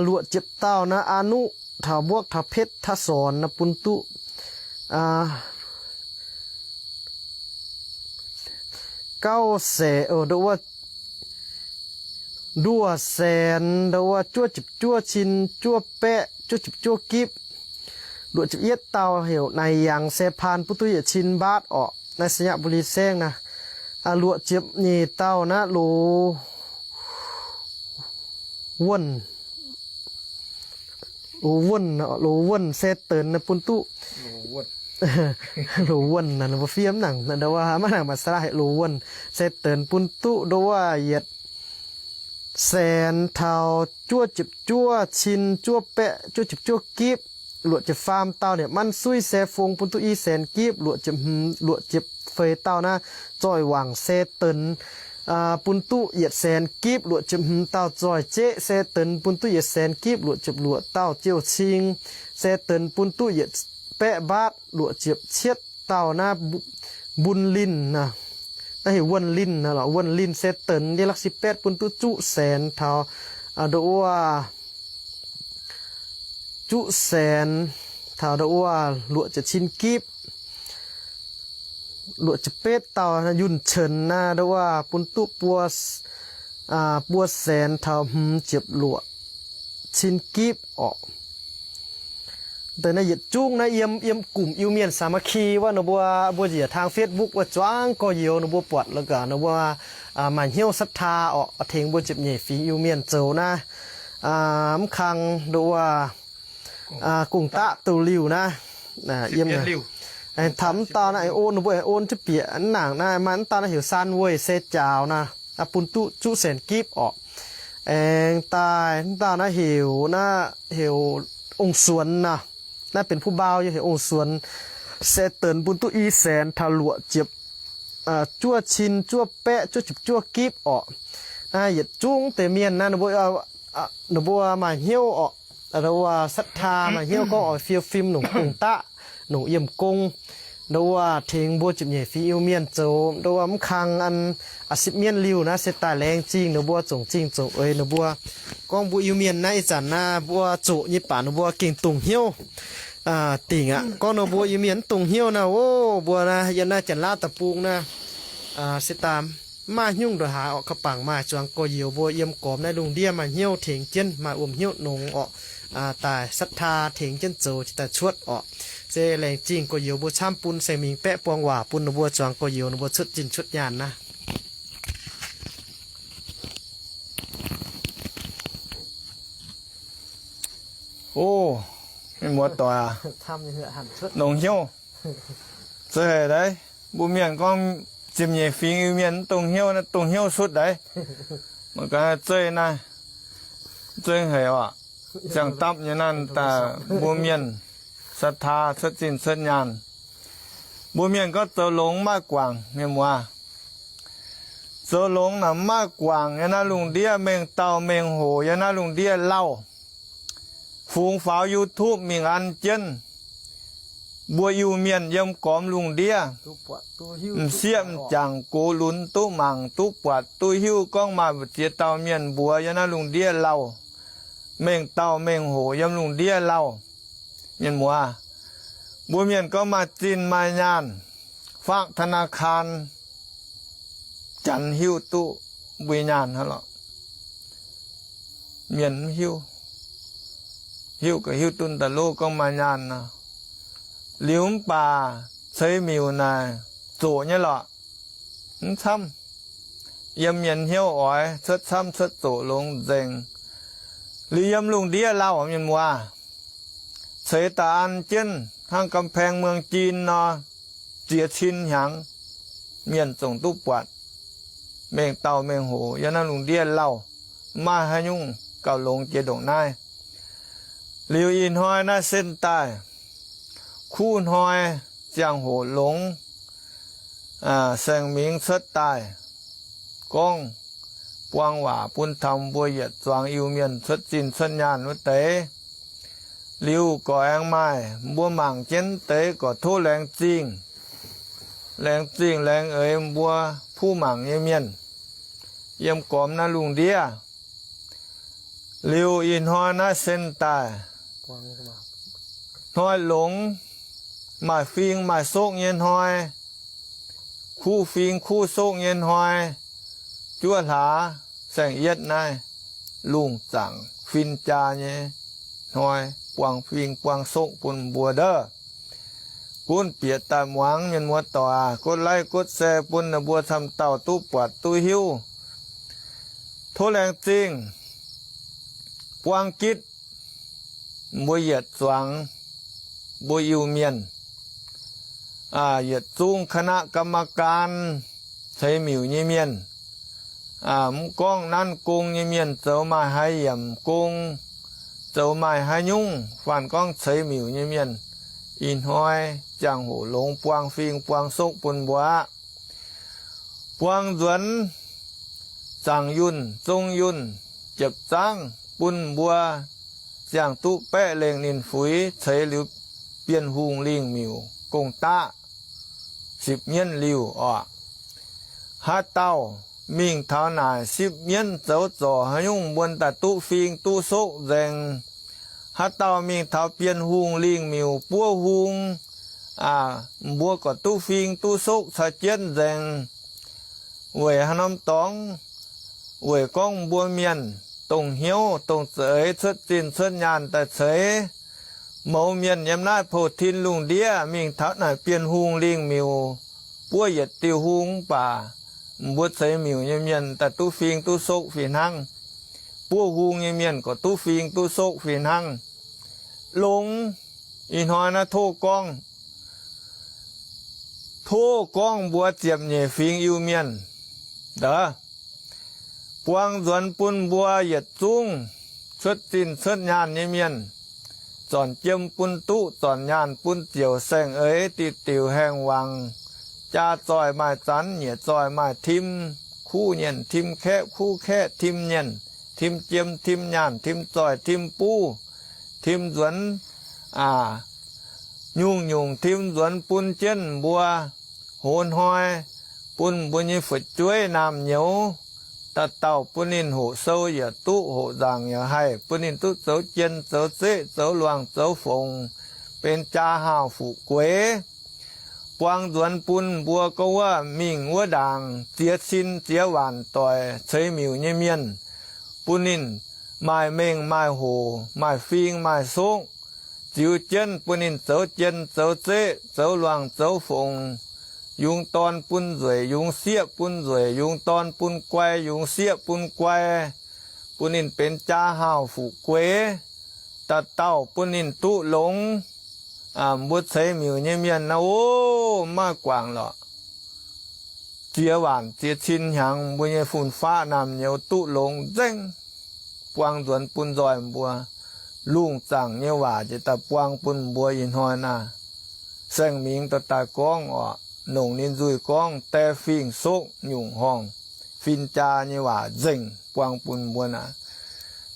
Luoqc ziepc dauh naaiv Aa Nuqv taux mbuoqv taux Petv Taqv Sorn naaiv bun duqv gauh saenx, ndo wuov, nduoh saenx, ndo wuov, juov ziepc juov cin juov baeqv juov ziepc juov gipv. Luoqc ziepc yietv dauh heuc Naaic Yangc se paan bun duqv yietc cin mbaatv orqc, naaiv ไชยบุรี saengv naaiv. Luoqc ziepc nyeic dauh naaiv Loz Wuonh, Loz Wuonh, Loz Wuonh se denx naaiv bun duqv, Loz Wuonh naaiv mbuo fiev mv nangc, ndo wuov maiv nangc maaih saalaa heuc Loz Wuonh se denx bun duqv ndo wuov yietc saenx taux juov ziepc juov cin juov baeqv juov ziepc juov gipv. Luoqc ziepc faam dauh naaiv Manv Suiv se fongx bun duqv i saenx gipv. Luoqc ziepc hmz, luoqc ziepc feix dauh naaiv Zoih Wangc se denx bun duqv yietc saenx gipv. Luoqc ziepc hmz dauh Zoih Jeqv se denx bun duqv yietc saenx gipv. Luoqc ziepc luoqc dauh Ziouv Cing se denx bun duqv yietc baeqv mbaatv. Luoqc ziepc cietv dauh naaiv Mbun Linh, naaiv heuc Wuonh Linh, Wuonh Linh se denx ndiev หลักสิบแปด bun duqv zuqv saenx taux ndo wuov zuqv saenx taux ndo wuov luoqc ziepc cin gipv. Luoqc ziepc betv dauh Yunh Cen naaiv ndo wuov bun duqv buo, buo saenx taux hmz ziepc luoqc cin gipv orqc. Deix naaiv yietc zungv naaiv yiem, yiem gomh Iu-Mienh สามัคคี wuov, ninh mbuo, mbuo njiec tang Facebook wuov zuangx gorx-youz ninh mbuo buatc la'gaax ninh mbuo maaih hnyouv ศรัทธา orqc, tengx mbuo ziepc nyeic fingx Iu-Mienh zoux naaiv. Mv kang ndo wuov gong-daqv douz-liuh naaiv, yiem taux mv dauh naaiv aengx on, ninh mbuo aengx on jienv bieqc mv nangc naaiv, maaih mv dauh naaiv heuc Saan Weih se jaaux naaiv, bun duqv zuqv saenx gipv orqc. Aengx daaih mv dauh naaiv heuc, naaiv heuc Ong Suonx naaiv, naaiv benx ผู้บ่าว yie heuc Ong Suonx se denx bun duqv i saenx taux luoqc ziepc juov cin juov baeqv juov ziepc juov gipv orqc. Naaiv yietc zungv deix mienh naaiv, ninh mbuo maaih hnyouv orqc, ndo wuov ศรัทธา maaih hnyouv gorngv oix fiou fim nongc gong-daqv, nongc yiem gong, ndo wuov tengx mbuo ziepc nyeic fingx Iu-Mienh zoux, ndo wuov mv kang an, sipv mienv liuh naaiv se daaih laengz zingh ninh mbuo zongc zingh zongc eix ninh mbuo. Gorngv mbuo Iu-Mienh naaiv ih zanc naaiv mbuo zoqc nyei baac ninh mbuo gengh dongh hnyouv dingc aqv. Gorngv ninh mbuo Iu-Mienh mv dongh hnyouv naaiv, o, mbuo naaiv yiem naaiv Janx-Laauv deic-bung naaiv se daaih Mv maaih hnyungv ndongc haaix orqc, ga'bangc maaih zuangx gorx-youz mbuo yiem gormx naaiv lungh ndiev maaih hnyouv tengx jienv, maaih wuom hnyouv nongx orqc, daaih ศรัทธา tengx jienv zoux jiex daaih cuotv orqc. Se laengz zingh gorx-youz mbuo camv bun saeng-mingh baeqv buang waac bun ninh mbuo zuangx gorx-youz ninh mbuo cuotv zinh cuotv nyaanh naaiv. O, mienh muoz-doic aac, longx hnyouv. Zeiz haic daaih, mbuo mienh gorngv ziepc nyeic fingx Iu-Mienh mv dongh hnyouv, naaiv dongh hnyouv sutv daaih. Mangc gaax zeiv naaiv, zeiv haic oc. Ziangh dapv nyei naaiv daaih mbuo mienh ศรัทธา cuotv zinh cuotv nyaanh. Mbuo mienh gorngv zoux longx maiv guangc, mienh muoz. Zoux longx naaic maiv guangc yiem naaiv lungh ndiev, mengh dauh mengh hoc yiem naaiv lungh ndiev lauh. Fungx faaux YouTube mingh an jienv mbuo Iu-Mienh yiem gormx lungh ndiev, m'sieqv m'jangc gox lunx duqv mangc duqv buatc duqv hiuv gorngv maaih mbu'ziex dauh mienh mbuox yiem naaiv lungh ndiev lauh, mengh dauh mengh hoc yiem lungh ndiev lauh. Mienh muoz, mbuo mienh gorngv maaih zinh maaih nyaanh, faqv ธนาคาร janx hiuv duqv mbuo nyaanh hnangv lorqc. Mienh mv hiuv, hiuv ga'hiuv duqv daaih lov gorngv maaih nyaanh nor. Liuz mv baac ceix miuc naaic zoqc nyei lorqc. Mv camv. Yiem mienh hnyouv oix cuotv camv cuotv zoqc longx nzengc. Liuz yiem lungh ndiev lauh mienh muoz, ceix daaih an jienv hnangv กำแพงเมืองจีน nor, ziex cin hnyangx mienh zongc duqv buatc. Mengh dauh mengh hoc yiem naaiv lungh ndiev lauh, maiv maaih haaix nyungc gauh longx jiex ndongc naaiv. Liuz ih hnoi naaiv sen daaih, kuv hnoi ziangh hoc longx, saeng-mingh cuotv daaih gorngv buang waac bun taux mbuo yietc zuangx Iu-Mienh cuotv zinh cuotv nyaanh wuov deix. Liuz gorqv aengx maaih mbuo mangc jienv deix gorqv tov laengz zingh, laengz zingh laengz eix mbuo puv mangc nyei mienh yiem gormx naaiv lungh ndiev. Liuz ih hnoi naaiv sen daaih, hnoi longx, maaih fing maaih sokv nyei hnoi, kuv fing kuv sokv nyei hnoi, juov hlaax saeng-yietv naaiv, lungh zaangc fin-jaa nyei hnoi, buang fing buang sokv bun mbuo ndov. Gunv bieqc daaih muangx mienh muoz-doic, กดไลค์ กดแชร์ bun ninh mbuo camv dauh duqv buatc duqv hiuv. Tov laengz zingh buang gitv mbuo yietc zuangx, mbuo Iu-Mienh, yietc zungv คณะกรรมการ ceix miuc nyei mienh, mv gorngv nanv gong nyei mienh, zoux maaih haaix yiemc gong, zoux maaih haaix nyungc, faanh gorngv ceix miuc nyei mienh, ih hnoi ziangh hoc longx buang fing buang sokv bun mbuo aqv. Buang nzuonx zaangc yunh, zong yunh, jiepc zaangv bun mbuo ziangh duqv baeqv lengh ninh fuix ceix liuz Bienh Hungh lingh miuc gong-daqv sipv mienv liuh orqc. Haaix dauh mingh taux naaic sipv mienv zoux zorc haaix nyungc mbuo daaih duqv fing duqv sokv nzengc. Haaix dauh mingh taux Bienh Hungh lingh miuc buov hung, mbuo gorqv duqv fing duqv sokv caux jienv nzengc. Weic haaix norm dorngx? Weic gorngv mbuo mienh dongh hnyouv dongh za'eix cuotv zinh cuotv nyaanh daaih ceix. Mouz mienh yiem naaiv pou-tin lungh ndiev mingh taux naaic Bienh Hungh lingh miuc buov yietc diuh hung mv baac mbuo ceix miuc nyei mienh daaih duqv fing duqv sokv fih hnangv. Buov hung nyei mienh gorqv duqv fing duqv sokv fih hnangv. Longx. Ih hnoi naaiv tov gorngv, tov gorngv mbuox ziepc nyeic fingx Iu-Mienh, buang nzuonx bun mbuo yietc zungv cuotv zinh cuotv nyaanh nyei mienh, zornc jiem bun duqv, zornc nyaanh bun ziouc, saeng-eix diuh diuc haengh wangc, jaa zoih maaih zanv, nyiec zoih maaih tim, kuv nyienh tim kaeqv, kuv kaeqv tim nyienh, tim jiem tim nyaanh, tim zoih tim buv, tim nzuonx, nyungc-nyungc tim nzuonx bun jienv mbuo hoz hnoi, bun mbuo nyei fu'jueiv naamh nyouz, dauh dauh bun ninh hoqc sou yaac duqv, hoqc nzaangc yaac haih, bun ninh duqv zoux jien zoux zeqv, zoux luangh zoux fongc, benx jaa haauh fuqv gueix. buang nzuonx bun mbuo gorngv wuov mingh wuov ndaangc ziex cin ziex waanc doic ceix miuc nyei mienh, bun ninh maaih mengh maaih hoc, maaih fing maaih sokv, ziux jienv bun ninh zoux jien zoux zeqv, zoux luangc zoux fongc, yungz dorn bun nzueic, yungz sieqv bun nzueic, yungz dorn bun guai, yungz sieqv bun guai, bun ninh benx jaa haauh fuqv gueix, dauh dauh bun ninh duqv longx. Mbuo ceix miuc nyei mienh naaiv oc, maiv guangc lorqc. Ziex waanc ziex cin hnyangx mbuo nyei fun-faqv naamh nyouz duqv longx nzengc, buang nzuonx bun nzoih mbuo. Lungh zaangc nyei waac jiex daaih buang bun mbuo ih hnoi naaiv. Saeng-Mingx dorh daaih gorngv oc, nongc ninh nzuih gorngv die fingx sokv nyungc horngh fin-jaa nyei waac nzengc buang bun mbuo naaic.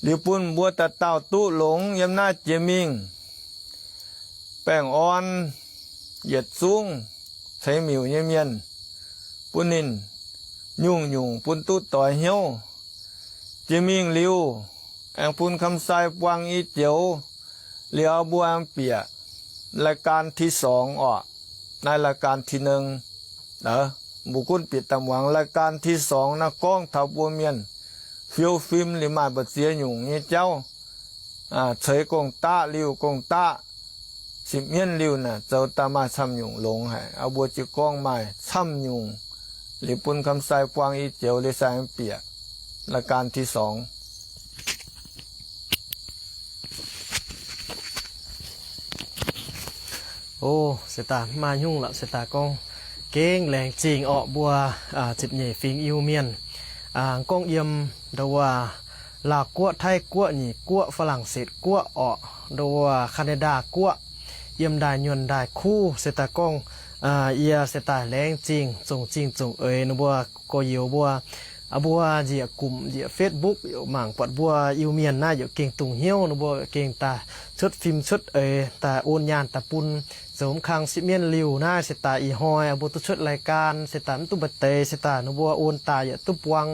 Liuz bun mbuo dauh dauh duqv longx yiem naaiv jiex mingh. Baengh orn yietc zungv ceix miuc nyei mienh, bun ninh nyungc-nyungc bun duqv doix hnyouv. Jiex mingh liuz, aengx bun Kamsai buang i joux, liuz mbuo aengx bieqc รายการที่สอง orqc. Naaiv รายการที่หนึ่ง mbuo gunv bieqc daaih muangx รายการที่สอง naaiv gorngv taux mbuo mienh fiou fim liuz maaih mbu'ziex nyungc nyei jauv. Ceix gong-daqv liuz, gong-daqv sipv mienv liuz naaic zoux daaih maaih camv nyungc longx haic. Mbuo jiez gorngv maaih camv nyungc. Liuz bun Kamsai buang i joux liuz sai bieqc รายการที่สอง. O, se daaih maaih nyungc lorqc, se daaih gorngv gengh laengz zingh orqc mbuo ziepc nyeic fingx Iu-Mienh. Gorngv yiem ndo wuov Laauh Guoqv, Taiv Guoqv, Nyic Guoqv, Faa^lang^setc Guoqv orqc, ndo wuov Kaa^naa^ndaa Guoqv, yiem ndaaih nyuonh ndaaih kuv, se daaih gorngv yie se daaih laengz zingh zongc zingh zongc eix ninh mbuo gorx-youz mbuo, mbuo njiec gumc njiec Facebook mangc buatc mbuo Iu-Mienh naaiv yaac gengh dungx hnyouv, ninh mbuo gengh daaih cuotv fim cuotv eix daaih on nyaanh daaih bun. Zoux mv kang sipv mienv liuz naaiv se daaih ih hnoi mbuo duqv cuotv รายการ se daaih mv duqv maaih deix, se daaih ninh mbuo on daaih yaac duqv buang,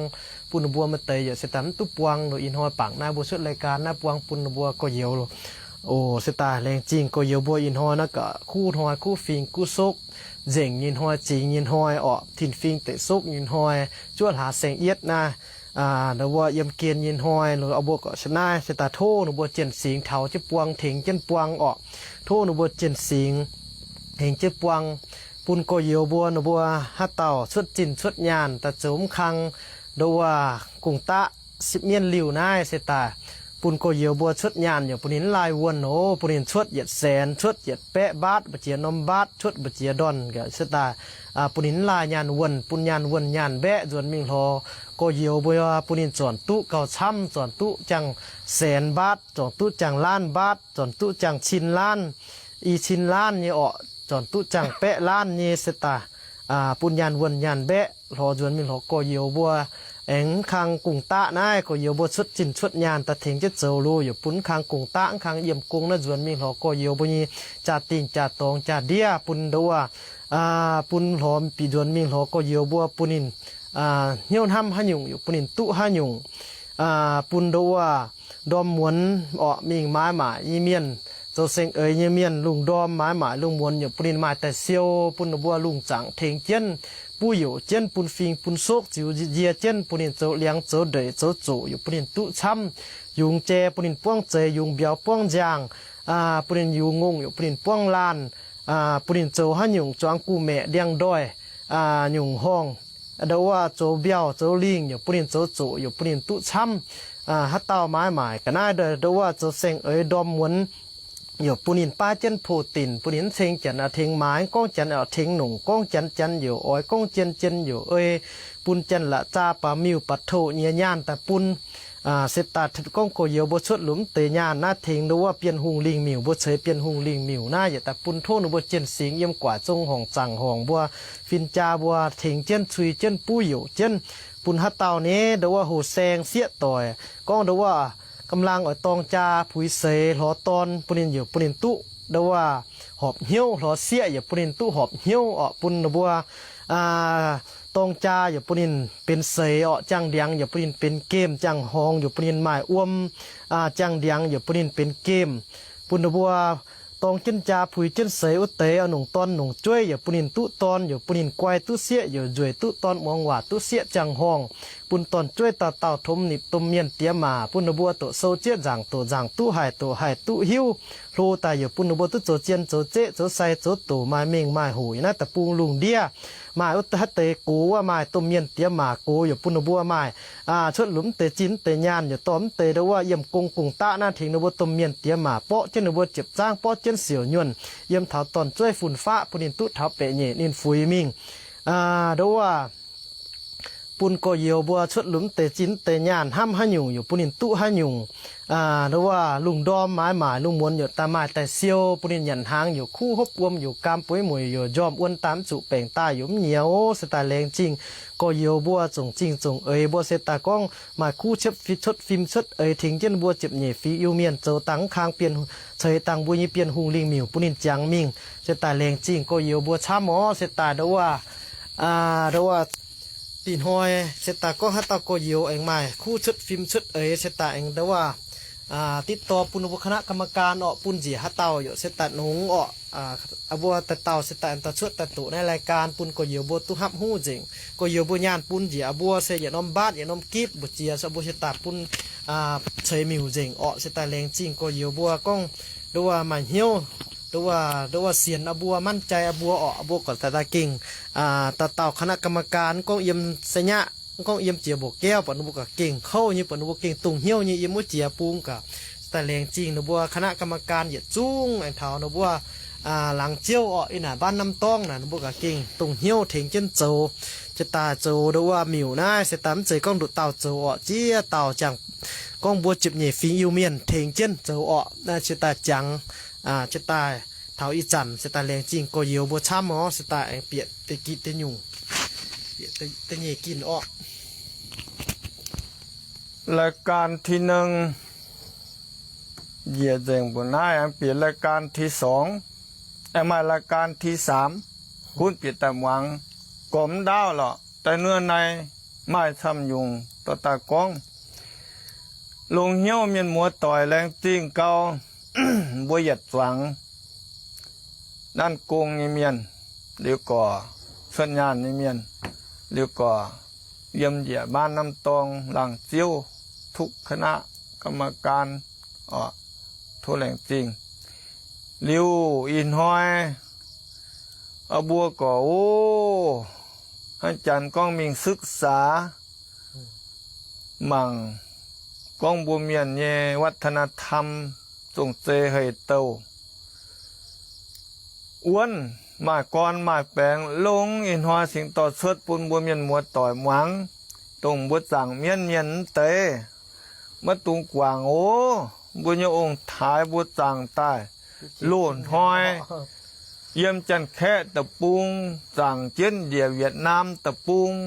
bun ninh mbuo maaih deix yaac se daaih mv duqv buang. Ih hnoi bangc naaiv mbuo cuotv รายการ naaiv buang bun ninh mbuo gorx-youz. O, se daaih laengz zingh gorx-youz mbuo ih hnoi naaiv gaax kuv hnoi kuv fingx guv sokv, nzengc nyei hnoi zingx nyei hnoi orqc, tin-fingx deic sokv nyei hnoi, juov hlaax saeng-yietv naaiv, ndo wuov yiem gen nyei hnoi, mbuo gorqv se naaiv se daaih tov ninh mbuo jien-singx taux jienv buang, tengx jienv buang orqc. Tov ninh mbuo jien-singx tengx jienv buang, bun gorx-youz mbuo, ninh mbuo haaix dauh cuotv zinh cuotv nyaanh daaih zoux mv kang, ndo wuov gong-daqv sipv mienv liuz naaiv se daaih bun gorx-youz mbuo cuotv nyaanh yaac bun ninh mv laaih wuonh oc, bun ninh cuotv yietc saenx, cuotv yietc baeqv mbaatv, mbu'ziex norm mbaatv, cuotv mbu'ziex ndorn se daaih bun ninh mv laaih nyaanh wuonh, bun nyaanh wuonh nyaanh mbaeqv nzuonx mingh lorz gorx-youz mbuo, bun ninh zornc duqv gauh camv, zornc duqv ziangh saenx mbaatv, zornc duqv ziangh laanv mbaatv, zornc duqv ziangh cin laanv, i cin laanv nyei orqc, zornc duqv ziangh baeqv laanv nyei se daaih bun nyaanh wuonh nyaanh mbaeqv lorz nzuonx mingh lorz gorx-youz mbuo. Aengx mv kang gong-daqv naaiv gorx-youz mbuo cuotv zinh cuotv nyaanh daaih tengx jienv zoux lo, yaac bun mv kang gong-daqv mv kang yiem gong naaiv nzuonx mingh lorz gorx-youz mbuo nyei jaa-dingh jaa-dorngx jaa-ndiev, bun ndo wuov, bun lorz bieqc nzuonx mingh lorz gorx-youz mbuo bun ninh hnyouv hnamv haaix nyungc yaac bun ninh duqv haaix nyungc, bun ndo wuov ndorm muonz orqc mingh maaiz maaic nyei mienh, zoux saeng-eix nyei mienh lungh ndorm maaiz maaic lungh muonz yaac bun ninh maaih daaih siou, bun ninh mbuo lungh zaangc tengx jienv, buov youc jienv, bun fing bun sokv ziux nzie jienv, bun ninh zoux liangx zoux ndeic zoux zoqc yaac bun ninh duqv camv, yungz jai bun ninh buangv zeix, yungz mbiauz buangv nziaangh, bun ninh yungz ngongh yaac bun ninh buangv laanh, bun ninh zoux haaix nyungc zuangx gu'maeqc ndiangx-ndoih, nyungc horngh, ndo wuov zoux mbiauh zoux lingh yaac bun ninh zoux zoqc yaac bun ninh duqv camv. Haaix dauh maaiz maaic ga'naaiv ndo wuov zoux saeng-eix ndorm muonz yaac bun ninh baav jienv poh dinc, bun ninh mv ceng janx tengx maaiz, gorngv janx tengx nongc, gorngv janx janx yaac oix, gorngv jien jien yaac ei, bun janx la'zaa baac miuc baac toqc nyiex nyaanh daaih bun. Se daaih gorngv gorx-youz mbuo cuotv lomc deix nyaanh naaiv tengx ndo wuov Bienh Hungh lingh miuc, mbuo ceix Bienh Hungh lingh miuc naaiv yietc daaih bun tov ninh mbuo jien-singx yiem guaax zong horngc zaangc horngc mbuo, fin-jaa mbuo tengx jienv cui jienv buov youc jienv, bun haaix dauh nyei ndo wuov hoh saeng sieqv doic gorngv ndo wuov กำลัง oix dorng jaa puix seix lorz dorn bun ninh yaac bun ninh duqv ndo wuov horpc hnyouv, lorz sieqv yaac bun ninh duqv horpc hnyouv orqc, bun ninh mbuo dorng jaa yaac bun ninh benx seix orqc, jaang ndiangx yaac bun ninh benx gemh, jaang horngz yaac bun ninh maaih wuom, jaang ndiangx yaac bun ninh benx gemh, bun ninh mbuo dorng jienv jaa puix jienv seix wuov deix, oix nongc dorn nongc jueiv yaac bun ninh duqv dorn, yaac bun ninh guai duqv sieqv, yaac nzueic duqv dorn muangx waac duqv sieqv ziangh horngh, bun dorn-jueiv dauh dauh tomx nipc domh mienh diex maac, bun ninh mbuo doqc sou zieqv nzaangc doqc nzaangc duqv haih doqc haih duqv hiuv, hlo daaih yaac bun ninh mbuo duqv zoux zien zoux zeqv zoux sai zoux doqc maaih mengh maaih hoc yiem naaiv deic-bung lungh ndiev. Maaih wuov deix gox wuov maaih domh mienh diex maac gox yaac bun ninh mbuo maaih cuotv lunx mv deix zinh mv deix nyaanh, yaac dorh mv deix ndau wuov yiem gong gong-daqv naaiv tengx ninh mbuo domh mienh diex maac borqv jienv ninh mbuo ziepc zaangv, borqv jienv siouc nyuonh yiem taux dorn-jueiv fun-faqv, bun ninh duqv taux baeqc nyeic ninh fuix mingh. Ndau wuov bun gorx-youz mbuo cuotv lunx mv deix zinh mv deix nyaanh, hnamv haaix nyungc yaac bun ninh duqv haaix nyungc. Ndau wuov lungh ndorm maaiz maaic lungh muonz yaac daaih maaih daaih siou, bun ninh nyanc hnaangx yaac kuv, hopv wuom yaac gaam, bueix mueic yaac njormh, wuon daaih mv zuqc, baengc daaih yaac mv nyiex. Se daaih laengz zingh gorx-youz mbuo, zongc zingh zongc eix mbuo, se daaih gorngv maaih kuv cuotv fim cuotv eix tengx jienv mbuo ziepc nyeic fingx Iu-Mienh zoux dangh mv kang bienh, ceix dangh mbuo nyei Bienh Hungh lingh miuc bun ninh ziangx mingh. Se daaih laengz zingh gorx-youz mbuo camv orqc. Se daaih ndau wuov, ndau wuov ih hnoi se daaih gorngv haaix dauh gorx-youz aengx maaih kuv cuotv fim cuotv eix, se daaih aengx ndau wuov ติดต่อ bun ninh mbuo คณะกรรมการ orqc, bun njiec haaix dauh yaac se daaih nongx orqc. Mbuo daaih dauh se daaih aengx daaih cuotv daaih doqc naaiv รายการ bun gorx-youz mbuo duqv hnamv huv nzengc. Gorx-youz mbuo nyaanh bun njiec mbuo se yietc norm mbaatv yietc norm gipv mbu'ziex, se mbuo se daaih bun ceix miuc nzengc orqc. Se daaih laengz zingh gorx-youz mbuo gorngv ndau wuov maaih hnyouv, ndau wuov, ndau wuov sienx mbuo, มั่นใจ mbuo orqc. Mbuo gorqv daaih daaih gengh dauh dauh คณะกรรมการ gorngv yiem ชัยนาท, gorngv yiem jiex mbuoqc gaeqv, buatc ninh mbuo gengh kouv nyei, buatc ninh mbuo gengh dongh hnyouv nyei yiem wuov jiex bung gaax. Daaih laengz zingh ninh mbuo คณะกรรมการ yietc zungv aengx taux ninh mbuo laangz ziouv orqc, ih naaic บ้านน้ำต้อง naaic, ninh mbuo gengh dongh hnyouv tengx jienv zoux. Jiex daaih zoux ndau wuov miuc naaiv se daaih mv zeiz gorngv nduqc dauh zoux orqc, jiex dauh ziangh, gorngv mbuo ziepc nyeic fingx Iu-Mienh tengx jienv zoux orqc. Naaiv jiex daaih ziangx, jiex daaih taux ih zanc se daaih laengz zingh gorx-youz mbuo camv orqc. Se daaih aengx bieqc deix gitv deix nyungc, bieqc da'nyeic gitv orqc. รายการที่หนึ่ง njiec nzengc mbuoqc naaiv, aengx bieqc รายการที่สอง, aengx maaih รายการที่สาม, gunv bieqc daaih muangx. Gormx ndaauv lorqc, daaih nuov naaiv maaih camv nyungc dorh daaih gorngv. Longx hnyouv mienh muoz-doic, laengz zingh gau. Mbuo yietc zuangx Nanv Gong nyei mienh, liuz gorx cuotv nyaanh nyei mienh, liuz gorx yiem njiec บ้านน้ำต้อง laangz ziouv, ทุกคณะกรรมการ orqc, tov laengz zingh. Liuz ih hnoi mbuo gorx oc, hnangv janx gorngv mingh ศึกษา mangc gorngv mbuo mienh nyei วัฒนธรรม zong-zei hei-douh, wuonv maaih gorn maaih baengx longx. Ih hnoi cingx dorh cuotv bun mbuo mienh muoz-doic muangx, dongh mbuo zaangc mienv mienh mv deix, maiv dungx guangc oc. Mbuo nyei ong-taaix mbuo zaangc daaih loz-hnoi yiem Janx-Kaeqv deic-bung, zaangc jienv njiec Wietc^naam deic-bung,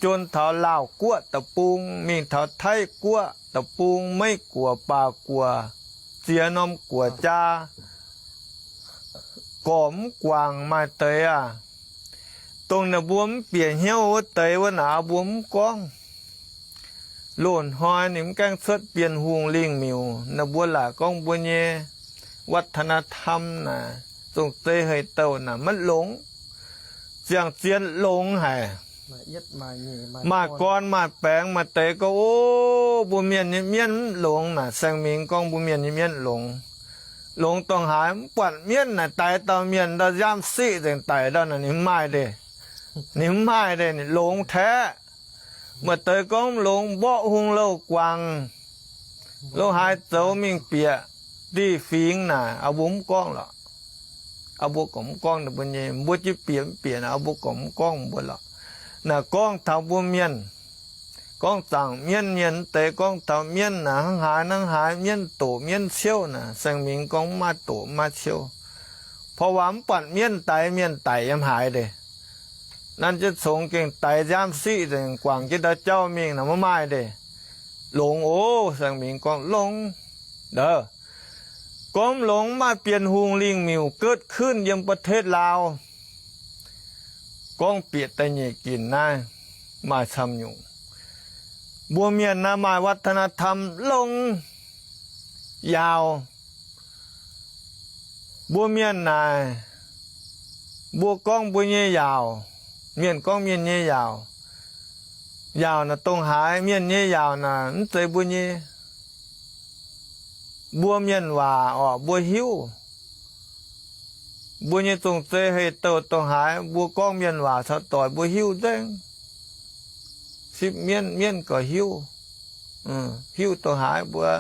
jon taux Laauh Guoqv deic-bung, mingh taux Taiv Guoqv deic-bung, Meiv Guoqv, Baac Guoqv, ziex norm guoqv jaa, gorqv mv guangc maaih deix aac. Dongh ninh mbuo mv bieqc hnyouv wuov deix wuov naaic, mbuo mv gorngv. Loz-hnoi ninh mv gaengh cuotv Bienh Hungh lingh miuc, ninh mbuo laaic gorngv mbuo nyei วัฒนธรรม naaic, zong-zei hei-douh naaic maiv longx. Ziangh zien longx haic. Maaih gorn maaih baengx maaih deix gorngv, o, mbuo mienh nyei mienv mv longx naaic, saeng mingx gorngv mbuo mienh nyei mienv longx. Longx dongh haaix? Mv buatc mienv naaic daix dauh mienh, ndau nziaamv siqv nzengc daic ndau naaic, ninh mv maaih deix. Ninh mv maaih deix, ninh longx taeqv. Maaih deix gorngv longx mborqv hung louh guangc, lo haaix zoux mingh bieqc dieh fingx naaic, mbuo mv gorngv lorqc. Mbuo gorngv mv gorngv ninh mbuo nyei, mbuo jienv bieqc mv bieqc naaic, mbuo gorngv mv gorngv mbuo lorqc. Naaic gorngv taux mbuo mienh, gorngv zaangc mienv mienh deix, gorngv taux mienv naaic hnangv haaix hnangv haaix, mienv doqc mienv ciouv naaic, saeng mingx gorngv mv maaih doqc mv maaih ciouv. เพราะว่า mv buatc mienv daix mienh daic yiem haaix deix. Nanv jienv congx gengh daix nziaamv siqv nzengc, guangc jienv ndau jauv mingh naaic maiv maaih deix. Longx oc, saeng mingx gorngv longx. Ndov, gorngv longx maaih Bienh Hungh lingh miuc เกิดขึ้น yiem ประเทศลาว. Gorngv bieqc da'nyeic ginc naaiv maaih camv nyungc. Mbuo mienh naaiv maaih วัฒนธรรม longx yaauc. Mbuo mienh naaic, mbuo gorngv mbuo nyei yaauc, mienh gorngv mienh nyei yaauc. Yaauc naaic dongh haaix? Mienh nyei yaauc naaic mv zeiz mbuo nyei. Mbuo mienh waac orqc, mbuo hiuv. Mbuo nyei zong-zei hei-douh dongh haaix, mbuo gorngv mienh waac caux doic mbuo hiuv nzengc. Sipv mienv, mienv gorx hiuv. Hiuv dongh haaix mbuo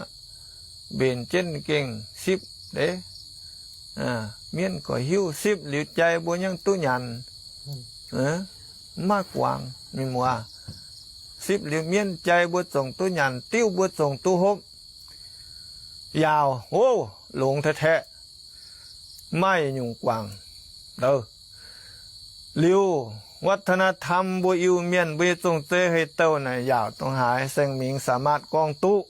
mbenc jienv gengh sipv deix. Mienv gorx hiuv, sipv liuz jai mbuo nyangv duqv nyanc. Mv maaih guangc, mienh muoz. Sipv liuz mienv jai mbuo zongc duqv nyanc, diuv mbuo zongc duqv hopv. Yaauc, o, longx taeqv taeqv. Mv maaih yietc nyungc guangc. Liuz วัฒนธรรม mbuo Iu-Mienh mbuo nyei zong-zei hei-douh naaic yaauc dongh haaix, Saeng Mingx สามารถ gorngv duqv.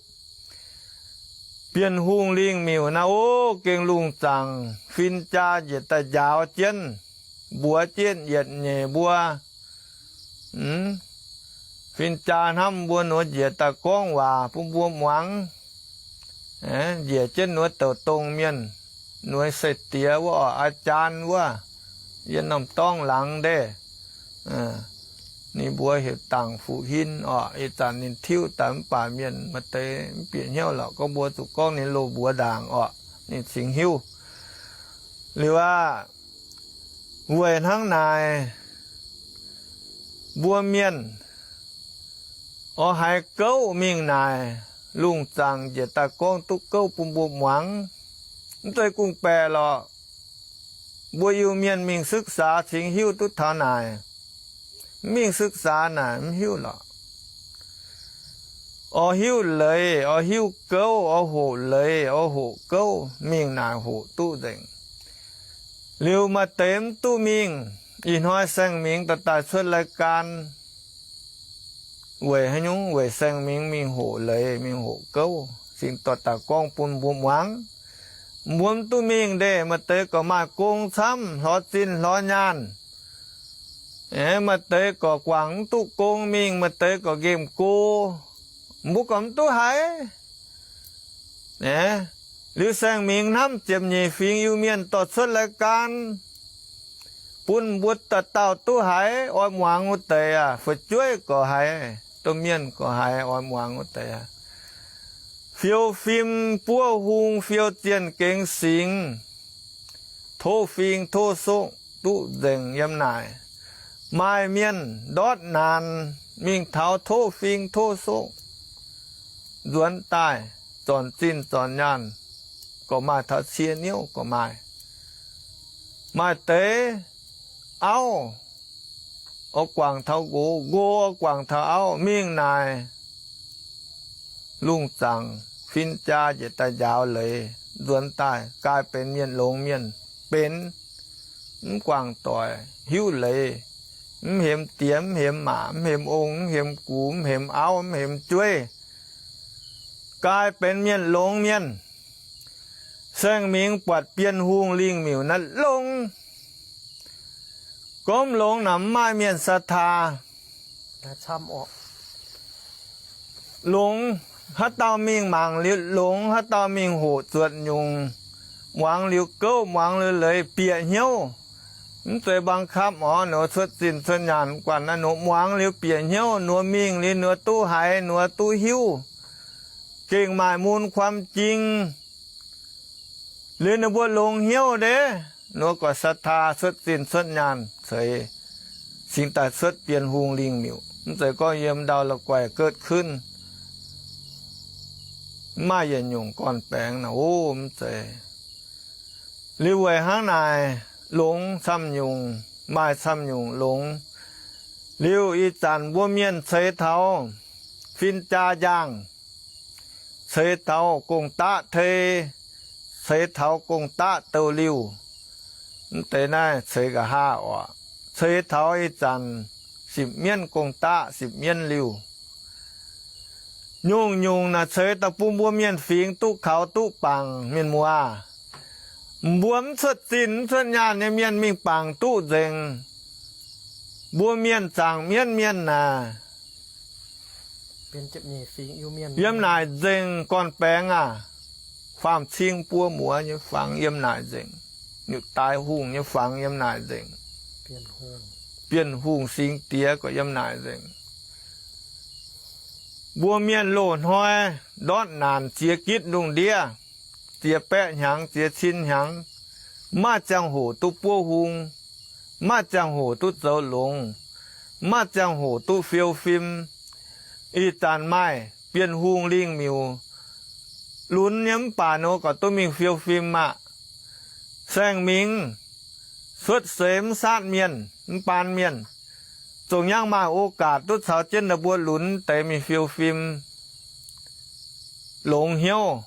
Bienh Hungh lingh miuc naaiv, o, gengh lungh zaangc fin-jaa njiec daaih njaaux jienv, mbuox jienv yietc nyeic mbuo. Fin-jaa hnamv mbuo nor njiec daaih gorngv waac bun mbuo muangx. Njiec jienv nor douc dongh mienh, nor sai-diex wuov, อาจารย์ wuov, yiem norm dorngx laangz ndeic. Ninh mbuo heuc Dangc Fuqv Hin orqc. Ih zanc ninh tiuv daaih mv baac mienh maaih deix mv bieqc hnyouv lorqc, gorngv mbuo zuqc gorngv ninh loz mbuox ndaangc orqc, ninh cingx hiuv. Liuz aqv, weic hnangv naaic, mbuo mienh oix haiz gouv mingh naaic, lungh zaangc njiec daaih gorngv duqv gouv bun mbuo muangx. Mv zeiz gong-baeqc lorqc. Mbuo Iu-Mienh mingh ศึกษา cingx hiuv duqv taux naaic. Mv mingh ศึกษา naaic mv hiuv lorqc. Oix hiuv leiz, oix hiuv gouv, oix hoqc leiz, oix hoqc gouv, mingh naaic hoqc duqv nzengc. Liuz maaih deix mv duqv mingh. Ih hnoi Saeng Mingx daaih daaih cuotv รายการ weic haaix nyungc? Weic Saeng Mingx mingh hoqc leiz, mingh hoqc gouv, cingx dorh daaih gorngv bun mbuo muangx. Mbuo mv duqv mingh ndeic, maaih deix gorqv maaih gong camv, hlorx zinh hlorx nyaanh. Maaih deix gorqv guangc mv duqv gong mingh, maaih deix gorqv nqemh go. Mbuo gorqv mv duqv haiz. Liuz Saeng Mingx hnamv ziepc nyeic fingx Iu-Mienh dorh cuotv รายการ bun mbuo dauh dauh duqv haiz, oix muangx wuov deix aqv. Fu'jueiv gorqv haiz, domh mienh gorqv haiz, oix muangx wuov deix aqv. Fiou fim buov hung, fiou zienh gengx singx, tov fing tov sokv duqv nzengc yiem naaic. Maaih mienh ndortv naanc mingh taux tov fing tov sokv, nzuonx daaih zornc zinh zornc nyaanh, gorqv maaih taux cie niouv gorqv maaih. Maaih deix auv oix guangc taux nqox, nqox oix guangc taux auv, mingh naaic lungh zaangc fin-jaa njiec daaih njaaux leiz, nzuonx daaih กลายเป็น mienh longx mienh, benx mv guangc doic, hiuv leiz, mv hemx diex, mv hemx maac, mv hemx ong, mv hemx gux, mv hemx auv, mv hemx jueiv, กลายเป็น mienh longx mienh. Saeng Mingx buatc Bienh Hungh lingh miuc naaiv longx. Gorngv longx naaic mv maaih mienh ศรัทธา. Longx, haaix dauh mingh mangc liuz longx, haaix dauh mingh hoqc zuotc nyungc, muangx liuz gouv, muangx liuz leiz bieqc hnyouv. Mv zeiz บังคับ orqc, nor cuotv zinh cuotv nyaanh mv guanh naaiv, nor muangx liuz bieqc hnyouv, nor mingh liuz nor duqv haiz, nor duqv hiuv. Gengh maaih mun ความจริง. Liuz ninh mbuo longx hnyouv ndeic, nor gorqv ศรัทธา cuotv zinh cuotv nyaanh ceix, cingx daaih cuotv Bienh Hungh lingh miuc. Mv zeiz gorngv yiem ndau la'guaih เกิดขึ้น, mv maaih yietc nyungc gorn-baengx naaic, o, mv zeiz. Liuz weic hnangv naaic, longx camv nyungc, maaih camv nyungc longx. Liuz ih zanc mbuo mienh ceix taux fin-jaa njang, ceix taux gong-daqv tei, ceix taux gong-daqv douh liuh. Mv deix naaiv ceix nqa'haav orqc. Ceix taux ih zanc sipv mienv gong-daqv, sipv mienv liuh. Nyungc-nyungc naaic ceix daaih bun mbuo mienh fingx duqv kaux duqv bangc, mienh muoz. Mbuo mv cuotv zinh mv cuotv nyaanh nyei mienh mingh bangc duqv nzengc. Mbuo mienh zaangc mienv mienh naaic, yiem naaic nzengc gorn-baengx aac, faam-cing buo muoz nyei fangx yiem naaic nzengc. Niuc daaix hungh nyei fangx yiem naaic nzengc. Bienh hungh singx diex gorqv yiem naaic nzengc. Mbuo mienh loz-hnoi ndortv naanc ziex gitv lungh ndiev, ziex baeqv hnyangx, ziex cin hnyangx, maaih ziangh hoc duqv buov hung, maaih ziangh hoc duqv zoux longx, maaih ziangh hoc duqv fiou fim. Ih zanc maaih bienh hungh lingh miuc lunx nyei mv baac nor gorqv duqv mingh fiou fim aqv. Saeng-Mingh cuotv seix mv saatv mienh, mv baan mienh, zongh nyangv maaih o gaatc duqv caux jienv ninh mbuo lunx deix mingh fiou fim longx hnyouv,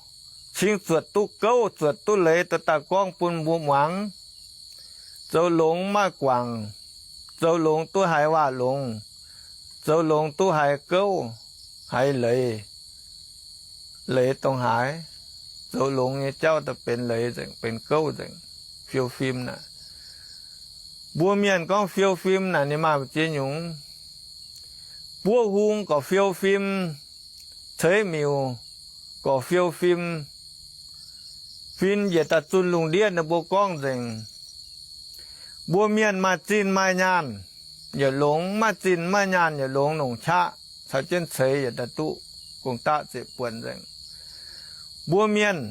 cingx zuotc duqv gouv, zuotc duqv leiz, daaih gorngv bun mbuo muangx. Zoux longx maaih guangc, zoux longx duqv haiz waac-longx, zoux longx duqv haiz gouv, haiz leiz, leiz dongh haaix. Zoux longx nyei jauv daaih benx leiz nzengc, benx gouv nzengc, fiou fim naaic. Mbuo mienh gorngv fiou fim naaic ninh maaih mbu'ziex nyungc. Buov hung gorqv fiou fim, ceix miuc gorqv fiou fim, fin yietc daaih zunh lungh ndiev ninh mbuo gorngv nzengc. Mbuo mienh maaih zinh maaih nyaanh yietc longx, maaih zinh maaih nyaanh yietc longx, longc qaqv caux jienv ceix yietc daaih duqv gong-daqv zeqc buonc nzengc. Mbuo mienh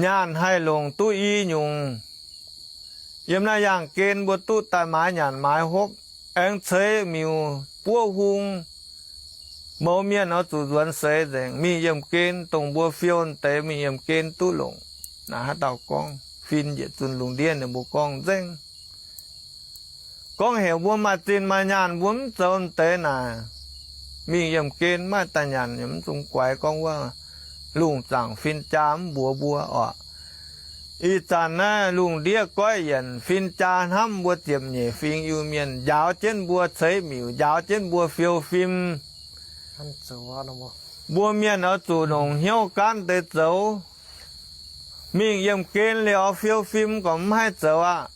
nyaanh haih longc duqv i nyungc. Yiem naaiv yaangh gen mbuo duqv daaih maaiz nyanc maaiz hopv, aengx ceix miuc buov hung. Mouz mienh oix zuqc nzuonx seix nzengc, mingh yiemh gen, dongh mbuo fiou deix mingh yiemh gen duqv longc. Naaiv haaix dauh gorngv? Fin yietc zunh lungh ndiev ninh mbuo gorngv nzengc. Gorngv heuc mbuo maaih zinh maaih nyaanh mbuo mv zoux deix naaic, mingh yiemh gen maaih daaih nyanc yaac mv zungx guaix gorngv wuov lungh zaangc fin-jaa mv mbuox mbuo orqc. Ih zanc naaiv lungh ndiev goiv yienc, fin-jaa hnamv mbuo ziepc nyeic fingx Iu-Mienh, njaaux jienv mbuo ceix miuc, njaaux jienv mbuo fiou fim. Mbuo mienh oix zuqc longc hnyouv gaanv deix zoux. Mingh yiemh gen liuz oix fiou fim gorqv mv haih zoux aqv.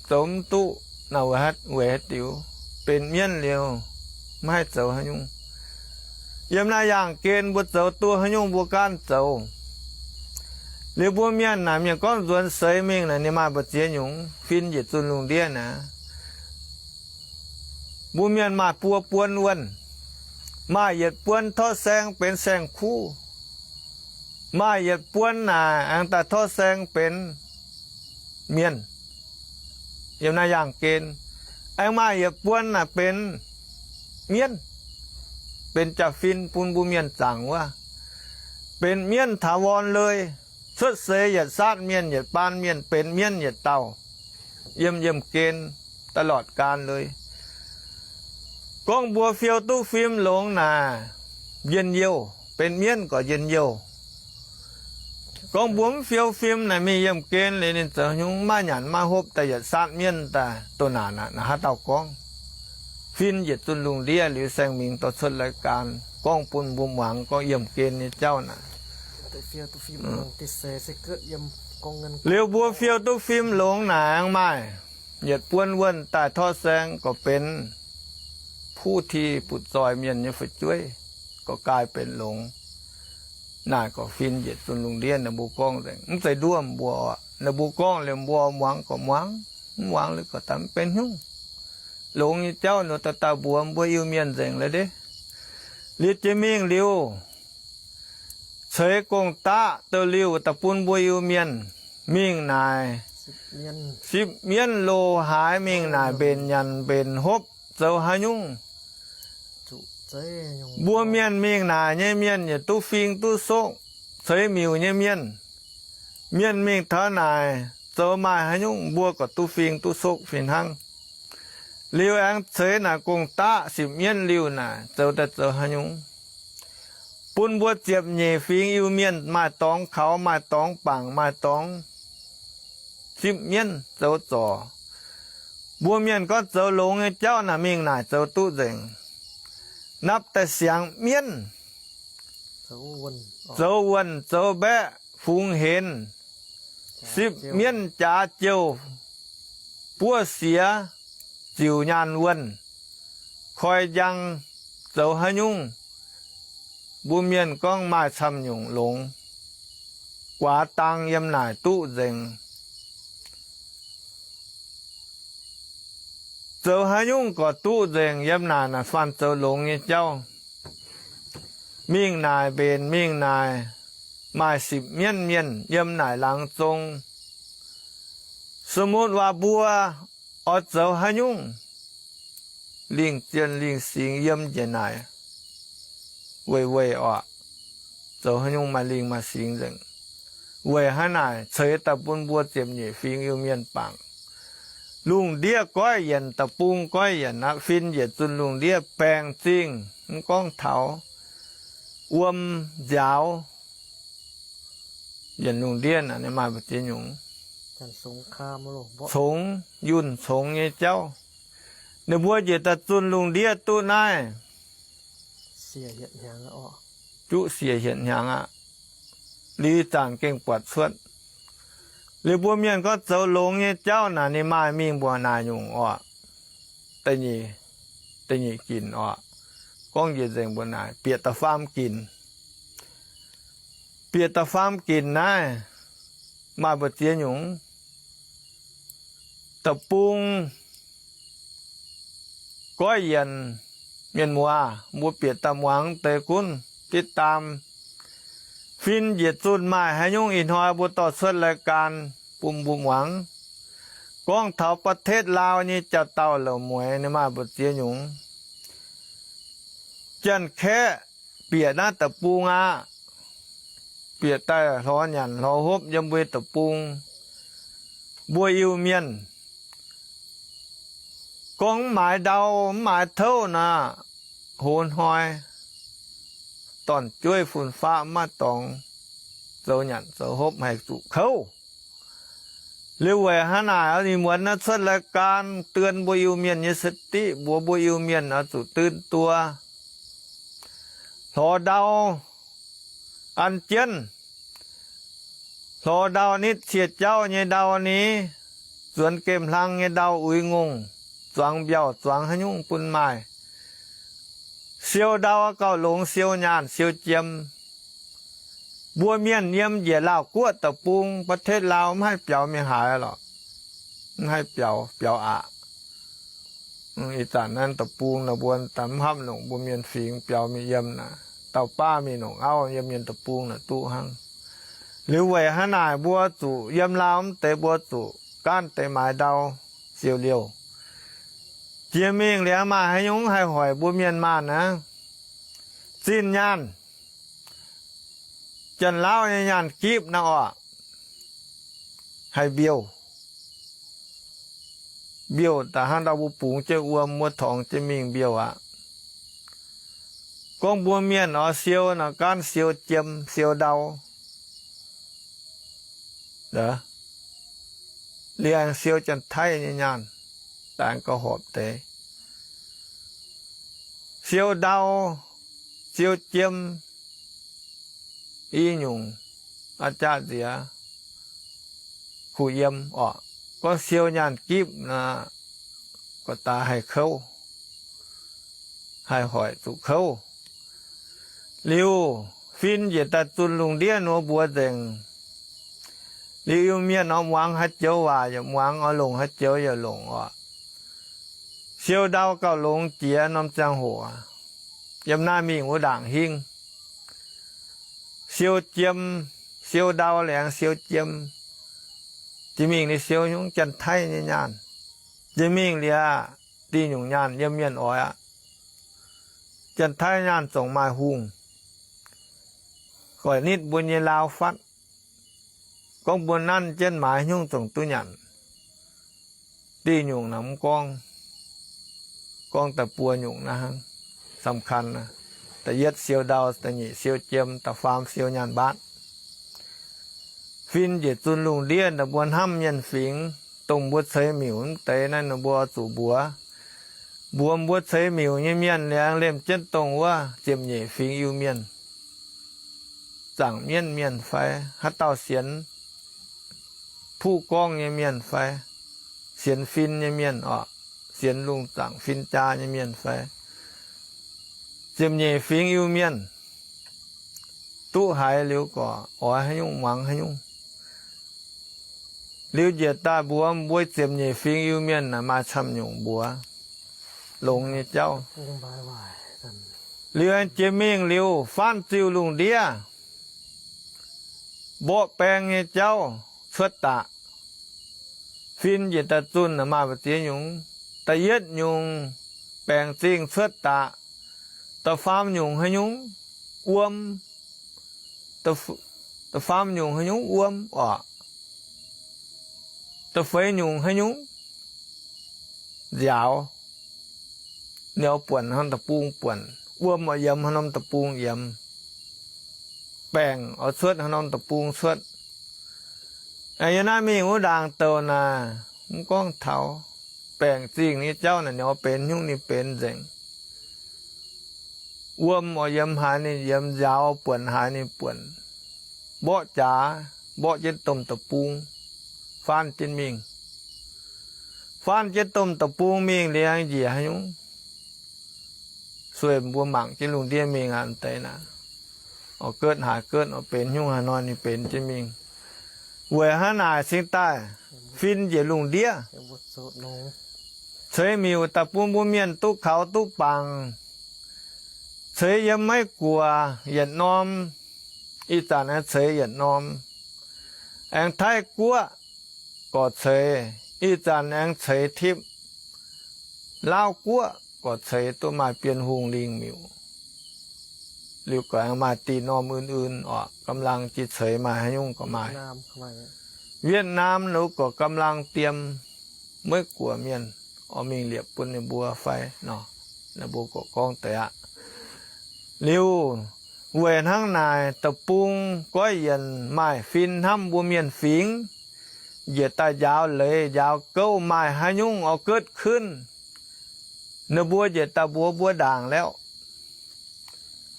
Zoux mv duqv naaic, weic haaix diuc? Benx mienv liuz mv haih zoux haaix nyungc. Yiem naaiv yaangh gen mbuo zoux duqv haaix nyungc mbuo gaanv zoux. Liuz mbuo mienh naaic, mienh gorngv nzuonx seix mingh naaic, ninh maaih mbu'ziex nyungc, fin yietc zunh lungh ndiev naaic. Mbuo mienh maaih buo buonv wuonh. Maaih yietc buonv torqv saeng benx saeng-kuv. Maaih yietc buonv naaic aengx daaih torqv saeng benx mienh. Yiem naaiv yaangh gen, aengx maaih yietc buonv naaic benx mienv, benx jaa-fin bun mbuo mienh zaangc wuov. Benx mienv ถาวร เลย. Cuotv seix yietc saatv mienh, yietc baan mienh, benx mienv yietc dauh. Yiem, yiem gen ตลอดกาลเลย. Gorngv mbuo fiou duqv fim longx naaic, njien-youh, benx mienv gorqv njien-youh. Gorngv mbuo mv fiou fim naaic, mingh yiemh gen liuz ninh zoux haaix nyungc, maiv nyanc maiv hopv daaih yietc saatv mienv daaih doh naanc aqv. Naaiv haaix dauh gorngv? Fin yietc zunh lungh ndiev liuz, Saeng Mingh dorh cuotv รายการ gorngv bun mbuo muangx gorngv yiemh gen nyei jauv naaic. Liuz mbuo fiou duqv fim longx naaic, aengx maaih yietc buonv wuonh daaih torqv saeng gorqv benx ผู้ที่ butv-zoih mienh nyei fu'jueiv, gorqv gaai benx longx. Naaic gorqv fin yietc zunh lungh ndiev ninh mbuo gorngv nzengc. Mv zeiz nduov mbuo. Ninh mbuo gorngv liuz mbuo muangx gorqv muangx, mv muangx liuz gorqv daaih mv benx haaix nyungc. Longx nyei jauv nor daaih dauh mbuox mbuo Iu-Mienh nzengc la'deix. Liuz jiex mingh liuz, ceix gong-daqv douh liuh daaih bun mbuo Iu-Mienh mingh naaic, sipv mienv loz-haaix mingh naaic mbenc nyanc mbenc hopv zoux haaix nyungc. Mbuo mienh mingh naaic nyei mienh yietc duqv fing duqv sokv, ceix miuc nyei mienh. Mienh mingh taux naaic zoux maaih haaix nyungc mbuo gorqv duqv fing duqv sokv fih hnangv. Liuz aengx ceix naaic gong-daqv sipv mienv liuh naaic zoux daaih zoux haaix nyungc, bun mbuo ziepc nyeic fingx Iu-Mienh maaih dorngx kaux, maaih dorngx bangc, maaih dorngx sipv mienv zoux zorc. Mbuo mienh gorngv zoux longx nyei jauv naaic mingh naaic zoux duqv nzengc. Napv daaih siangx mienv, zoux wuonh zoux mbaeqv fungx henx, sipv mienv jaax jouh, buov siex, ziux nyaanh wuonh, koi njang, zoux haaix nyungc. Mbuo mienh gorngv maaih camv nyungc longx. Guaax dang yiem naaic duqv nzengc. zoux haaix nyungc gorqv duqv nzengc yiem naaic, naaic faanh zoux longx nyei jauv. Mingh naaic mbenc, mingh naaic maaih sipv mienv mienh yiem naaic laangz zong. สมมุติ waac mbuo oix zoux haaix nyungc, lingh zienh lingh singx yiem njiec naaic weic weic orqc. Zoux haaix nyungc maaih lingh maaih singx nzengc. Weic hnangv naaic ceix daaih bun mbuo ziepc nyeic fingx Iu-Mienh bangc. Lungh ndiev goiv yienc, da'bung goiv yienc aqv. Fin njiec zunh lungh ndiev baengh zingh, mv gorngv taux wuom nziaaux, yienc lungh ndiev naaic maaih mbu'ziex nyungc congx, yunh congx nyei jauv. Ninh mbuo njiec daaih zunh lungh ndiev duqv naaiv, juqv siec hietc hnyangx aqv. Liuz ih zanc gengh buatc cuotv. Liuz mbuo mienh gorngv zoux longx nyei jauv naaic ninh maaih mingh mbuo naaic nyungc orqc. Da'nyeic ginc orqc. Gorngv njiec nzengc mbuo naaic bieqc da'faam ginc. Bieqc da'faam ginc naaiv maaih mbu'ziex nyungc. Da'bung goiv yienc, mienh muoz, mbuo bieqc daaih muangx deix gunv ติดตาม. Fin njiec zunh maaih haaix nyungc ih hnoi mbuo dorh cuotv รายการ bun mbuo muangx. Gorngv taux ประเทศลาว nyei jauv dauh la'mueiz ninh maaih mbu'ziex nyungc. Janx-Kaeqv bieqc naaiv da'bung aqv. Bieqc daaih hlorx nyanc hlorx hopv yiem mbuo da'bung. Mbuo Iu-Mienh gorngv mv maaiz ndau mv maaiz touv naaic, hoz hnoi dorn-jueiv fun-faqv mv maaih dorngx zoux nyanc zoux hopv haih zuqc kouv. Liuz weic hnangv naaic ninh muonz naaiv cuotv รายการ เตือน mbuo Iu-Mienh nyei สติ mbuox mbuo Iu-Mienh oix zuqc ตื่นตัว. Hlorx ndau an jienv, hlorx ndau nitv cie jauv nyei ndau ni, zuonx gemh hlang nyei ndau uix ngongh, zuangx mbiauh zuangx haaix nyungc bun maaih. Siou ndau gauh longx, siou nyaanh siou jiem. Mbuo mienh yiem njiec Laauh Guoqv deic-bung ประเทศลาว mv haih biaux mingh haaix lorqc. Mv haih biaux, biaux aqc. Ih zanc naaiv deic-bung naaic mbuo mv hapv longc mbuo mienh fingx biaux mingh yiem naaic, dauh baav mingh longc auv yiem mienh deic-bung naaic duqv hnangv. Liuz weic hnangv naaic mbuo zuqc yiem Laauh mv deix mbuo zuqc gaanv deix maaiz ndau siou liouh. Jiex mingh liuz maaih haaix nyungc haih hoic mbuo mienh maanh aqv? Zinh nyaanh, Janx-Lauv nyei nyaanh gipv naaiv orqc, haih mbiouh. Mbiouh daaih hnangv ndau mbuo bungx jienv wuom wuov torngx jienv mingh mbiouh aqv. Gorngv mbuo mienh oix siou naaic gaanv siou jiem siou ndau, liuz aengx siou Janx-Taiv nyei nyaanh, daaih gauh horpc deix. Siou ndau, siou jiem, i nyungc a'jangv nziex kuh yiem orqc. Gorngv siou nyaanh gipv naaic, gorqv-daaix haih kouv, haih hoic zuqc kouv. Liuz fin njiec daaih zunh lungh ndiev nor mbuox nzengc. Liuz Iu-Mienh oix muangx haaix joux waac yaac muangx, oix longc haaix joux yaac longc orqc. Siou ndau gauh longx jiex norm ziangh hoc, yiem naaiv mingh wuov ndaangc hingv. Siou jiem, siou ndau liuz aengx siou jiem. Jiex mingh liuz siou nyungc Janx-Taiv nyei nyaanh. Jiex mingh liuz aqv, diuh nyungc nyaanh yiem mienh oix aqv. Janx-Taiv nyaanh zongc maaih hungh, goiv nitv mbuo nyei Laauv fatv. Gorngv mbuo nanv jienv maaiz nyungc zongc duqv nyanc. Diuh nyungc naaic mv gorngv, gorngv da'buo nyungc naaiv hnangv สำคัญ naaiv. Da'yietv siou ndau, da'nyeic siou jiem, da'faam siou nyaanh mbaatv. Fin njiec zunh lungh ndiev naaic mbuo hnamv mienh fingx, dongh mbuo ceix miuc mv deix naaiv ninh mbuo zuqc mbuox. Mbuox mbuo ceix miuc nyei mienh liuz aengx liemh jienv dongh wuov ziepc nyeic fingx Iu-Mienh, zaangc mienv mienh fai haaix dauh sienx puqv gorngv nyei mienh fai sienx fin nyei mienh orqc, sienx lungh zaangc fin jaa nyei mienh fai ziepc nyeic fingx Iu-Mienh duqv haiz liuz gorqv oix haaix nyungc muangx haaix nyungc. Liuz njiec daaih mbuox mbuo ziepc nyeic fingx Iu-Mienh naaic maaih camv nyungc mbuox. longx nyei jauv. Liuz aengx jiex mingh liuz, faanv ziuh lungh ndiev, mborqv baeng nyei jauv cuotv daaih. Fin njiec daaih zunh maaih mbu'ziex nyungc. Da'yietv nyungc, baengc zingh cuotv daaih. Da'faam nyungc haaix nyungc? Wuom. Da'faam nyungc haaix nyungc? Wuom oc. Da'feix nyungc haaix nyungc? Nziaaux. Ninh oix buonc haaix norm deic-bung buonc. Wuom oix yiemx haaix norm deic-bung yiemx. Baengc oix cuotv haaix norm deic-bung cuotv. Aengx yiem naaiv mingh wuov ndaangc douc naaic, mv gorngv taux baengc zingh nyei jauv naaic, ninh oix benx nyungc ninh benx nzengc. Wuom oix yiemx haaix ninh yiemx, nziaaux buonc haaix ninh buonc. Mborqv jaax, mborqv jienv domh deic-bung, faanv jienv mingh. Faanv jienv domh deic-bung mingh liuz njiec haaix nyungc? Sueih mbuo mangc jienv lungh ndiev mingh aqv deix naaic, oix gotv haaix gotv, oix benx nyungc haaix nor ninh benx jienv mingh. Weic hnangv naaic cingx daaih fin njiec lungh ndiev, ceix miuc daaih bun mbuo mienh duqv kaux duqv bangc. Ceix yiem maiv guoqv yietc norm, ih zanc aengx ceix yietc norm. Aengx Taiv guoqv gorqv ceix, ih zanc aengx ceix tipv. Laauv guoqv gorqv ceix duqv maaih Bienh Hungh lingh miuc. Liuz gorqv aengx maaih dih norm un-un oc, กำลัง jiex ceix maaih haaix nyungc gorqv maaih. Vietnam nu gorqv กำลัง diem, maiv guoqv mienh oix mingh liepc bun ninh mbuo fai nor, ninh mbuo gorqv gorngv deix aqv. Liuz, weic hnangv naaic deic-bung goiv yienc maaih fin hnamv mbuo mienh fingx, njiec daaih njaaux leiz njaaux gouv maaih haaix nyungc oix gotv kunv, ninh mbuo njiec daaih mbuox mbuo ndaangc lauh.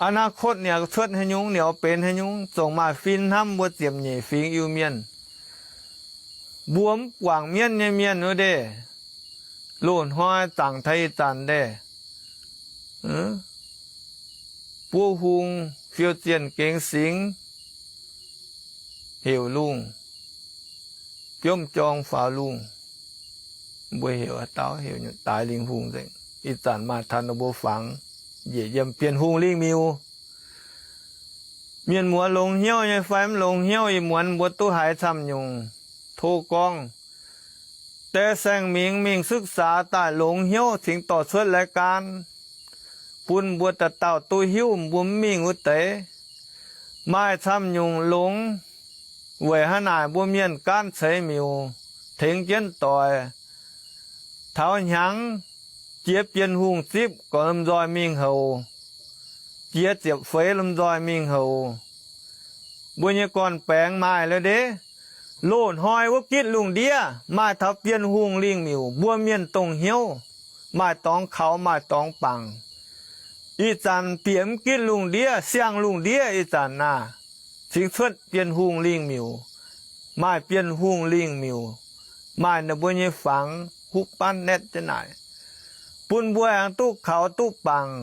อนาคต ninh oix cuotv haaix nyungc, ninh oix benx haaix nyungc, zongc maaih fin hnamv mbuo ziepc nyeic fingx Iu-Mienh. Mbuo mv guangc mienv nyei mienh wuov deix, loz-hnoi zaangc taux ih zanc deix, buov hung, fiou zienh gengx singx, heuc lungh, biomv jorng faaux lungh, mbuo heuc haaix dauh heuc nyutc daaix lingh hungh nzengc. Ih zanc maaih taux ninh mbuo fangx njiec yiem Bienh Hungh lingh miuc. Mienh muoz longx hnyouv nyei fai mv longx hnyouv, ih muonz mbuo duqv haiz camv nyungc tov gorngv, deix saeng-mingx mingh ศึกษา daaih longx hnyouv cingx dorh cuotv รายการ bun mbuo dauh dauh duqv hiuv, mbuo mv mingh wuov deix. Maaih camv nyungc longx. Weic hnangv naaic mbuo mienh gaanv ceix miuc tengx jienv doic, taux hnyangx jiex Bienh Hungh zipv gorqv lomh nzoih mingh houc, jiex ziepc feix lomh nzoih mingh houc, mbuo nyei gorn-baengx maaih liuz ndeic, loz-hnoi wuov gitv lungh ndiev maaih taux Bienh Hungh lingh miuc, mbuo mienh dongh hnyouv, maaih dorngx kaux maaih dorngx bangc. Ih zanc bieqc mv gitv lungh ndiev, siang lungh ndiev ih zanc naaic, cingx cuotv Bienh Hungh lingh miuc, maaih Bienh Hungh lingh miuc, maaih ninh mbuo nyei fangx huv banv naetv jienv naaic, bun mbuo aengx duqv kaux duqv bangc,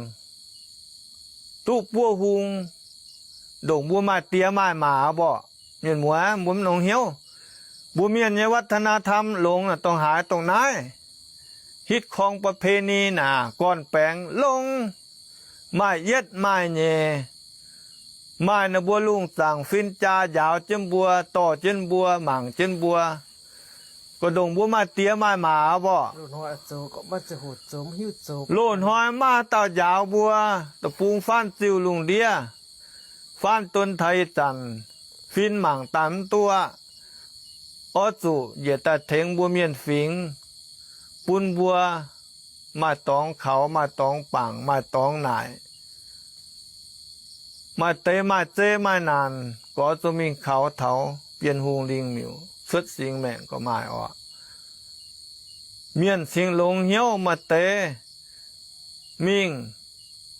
duqv buov hung, ndongc mbuo maaih diex maaih maac mborqv. Mienh muoz, mbuo mv longx hnyouv. Mbuo mienh nyei วัฒนธรรม longx naaic dongh haaix dongh naaiv. Hitv korng ประเพณี naaic gorn-baengx longx, maaih yietv maaih nyeic, maaih ninh mbuo lungh zaangc fin-jaa njaaux jienv mbuo, dorh jienv mbuo, mangc jienv mbuo. Gorqv-ndongc mbuo maaih diex maaih maac mborqv. Loz-hnoi maaih dauh njaaux mbuo, deic-bung faanv ziuh lungh ndiev, faanv don taux ih zanc, fin mangc daaih mv duqv aqv. Oix zuqc njiec daaih tengx mbuo mienh fingx, bun mbuo maaih dorngx kaux, maaih dorngx bangc, maaih dorngx naaic, maaih deix maaih zei maaih naanc, gorx zuqc mingh kaux taux Bienh Hungh lingh miuc, cuotv singx maengc gorx maaih oc. Mienh cingx longx hnyouv, maaih deix mingh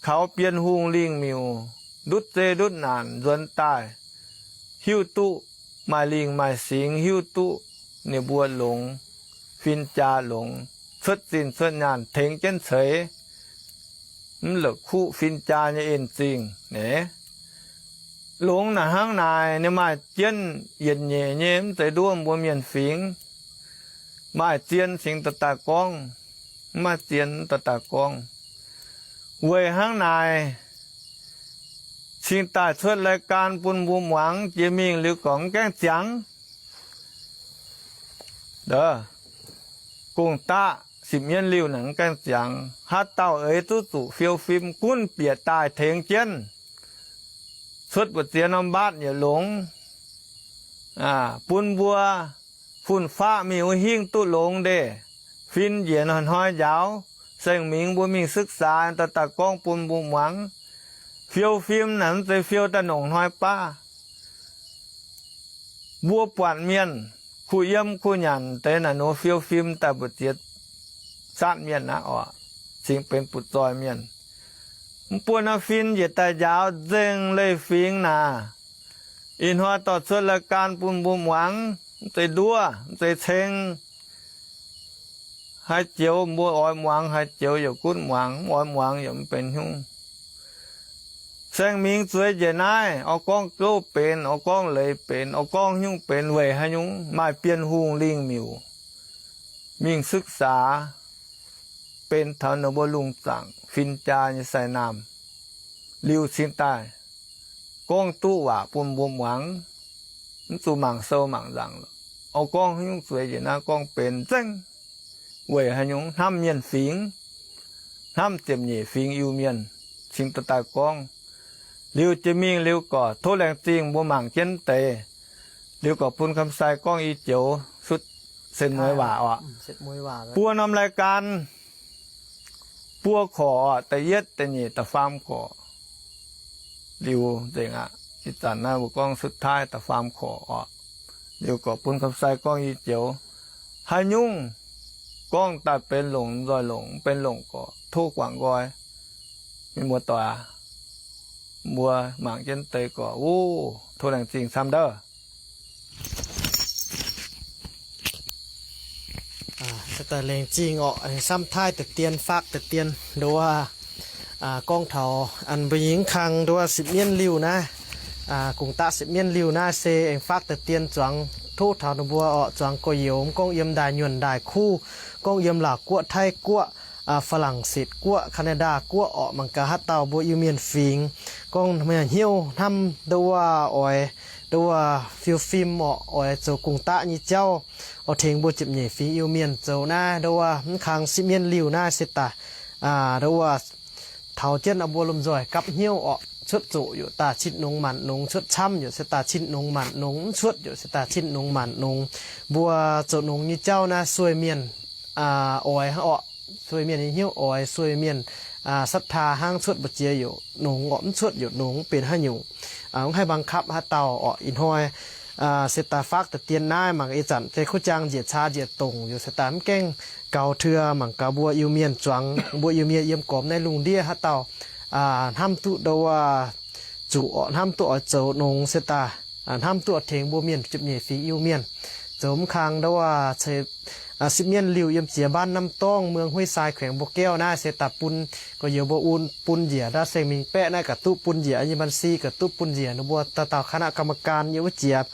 kaux Bienh Hungh lingh miuc, ndutv zei ndutv naanc nzuonx daaih, hiuv duqv maaih lingh maaih singx, hiuv duqv ninh mbuo longx, fin-jaa longx, cuotv zinh cuotv nyaanh tengx jienv ceix, mv la'kuqv fin-jaa nyei en-zingh naaic. Longx naaic hnangv naaic, ninh maaih jienv yietc nyeic nyei, mv zeiz nduov mbuo mienh fingx. Maaih zien cingx daaih gorngv, mv maaih zien daaih daaih gorngv. Weic hnangv naaic, cingx daaih cuotv รายการ bun mbuo muangx, jiex mingh liuz gorngv mv gaengh ziangx. Gong-daqv sipv mienv liuh naaic mv gaengh ziangx. Haaix dauh eix duqv zuqc fiou fim gunv bieqc daaih tengx jienv, cuotv mbu'ziex norm mbaatv yietc longx, bun mbuo fun-faqv mingh wuov hingv duqv longx ndeic. Fin njiec hnoi-hnoi njaaux, saeng-mingx mbuo mingh ศึกษา daaih daaih gorngv bun mbuo muangx. Fiou fim naaic mv zeiz fiou daaih nongc hnoi baav. Mbuo buatc mienh kuh yiem kuh nyanc deix naaic nor fiou fim daaih mbu'ziex zatv mienh aqv oc, cingx benx butv-zoih mienh. Mv buo norm fin njiec daaih njaaux nzengc leiz-fingx naaic, ih hnoi dorh cuotv รายการ bun mbuo muangx, mv zeiz nduov, mv zeiz ceng. Haaix joux mbuo oix muangx, haaix joux yaac gunv muangx, mv oix muangx yaac mv benx haaix nyungc. Saeng-mingx zueiz njiec naaiv, oix gorngv gouv benx, oix gorngv leiz benx, oix gorngv haaix nyungc benx, weic haaix nyungc maaih Bienh Hungh lingh miuc mingh ศึกษา benx taux ninh mbuo lungh zaangc fin-jaa nyei sai-naamh liuz cingx daaih gorngv duqv waac bun mbuo muangx, mv zuqc mangc sou mangc nzaangc. Oix gorngv haaix nyungc zueiz njiec naaiv gorngv benx nzengc. Weic haaix nyungc? Hnamv mienh fingx, hnamv ziepc nyeic fingx Iu-Mienh, cingx daaih daaih gorngv. Liuz jiex mingh liuz gorqv tov laengz zingh mbuo mangc jienv deix. Liuz gorqv bun คำใส gorngv i joux sutv sen mueiz waac oc. Buo norm รายการ buo korc oc, da'yietv, da'nyeic, da'faam korc. Liuz nzengc aqv. Ih zanc naaiv mbuo gorngv สุดท้าย da'faam korc oc. Liuz gorqv bun คำใส gorngv i joux. Haaix nyungc gorngv daaih benx longc nzoih longc, mv benx longc gorqv tov guangc nqoi. Mienh muoz-doic aac, mbuo mangc jienv deix gorqv, o, tov laengz zingh camv ndouh. Daaih laengz zingh orqc, samv taaih deix dien, faatv deix dien, nduov, gorngv taux an mbuo nyei kang nduov sipv mienv liuh naaiv, gong-daqv sipv mienv liuh naaiv se aengx faatv deix dien zuangx tov taux ninh mbuo orqc, zuangx gorx-youz, mv gorngv yiem ndaaih nyuonh ndaaih kuv, gorngv yiem Laauv Guoqv, Taiv Guoqv, Faa^laangc^setv Guoqv, Kaa^naa^ndaa Guoqv orqc, mangc gaax haaix dauh mbuo Iu-Mienh fingx gorngv hnyouv hnamv nduov oix, nduov fiou fim orqc, oix zoux gong-daqv nyei jauv, oix tengx mbuo ziepc nyeic fingx Iu-Mienh zoux naaiv nduov mv kang sipv mienv liuh naaiv se daaih nduov taux jienv mbuo lomh nzoih gapv hnyouv orqc, cuotv zoqc yaac daaih cin nongx maanc nongx, cuotv camv yaac se daaih cin nongx maanc nongx, mv cuotv yaac se daaih cin nongx maanc nongx. Mbuo zoux nongx nyei jauv naaiv sueih mienh oix orqc, sueih mienh nyei hnyouv oix, sueih mienh ศรัทธา hnangv, cuotv mbu'ziex yaac nongx orqc, mv cuotv yaac nongx, mv benx haaix nyungc. Mv haih บังคับ haaix dauh orqc. Ih hnoi se daaih faatv deix dien naaiv mangc ih zanc se kuv jaang njiec caa njiec dongc yaac se daaih mv gaengh gaux teu. Mangc gaax mbuo Iu-Mienh zuangx, mbuo Iu-Mienh yiem gormx naaiv lungh ndiev haaix dauh hnamv duqv nduov zuqc orqc, hnamv duqv oix zoux nongx se daaih hnamv duqv oix tengx mbuo mienh ziepc nyeic fingx Iu-Mienh zoux mv kang nduov ceix sipv mienv liuh yiem ziex บ้านน้ำต้ง เมืองห้วยทราย แขวงบ่อแก้ว naaiv se daaih bun gorx-youz mbuo un bun njiec ndau saeng-mingx baeqv naaiv gaax duqv bun njiec, yiem บัญชี gaax duqv bun njiec, ninh mbuo dauh dauh คณะกรรมการ yiem wuov jiex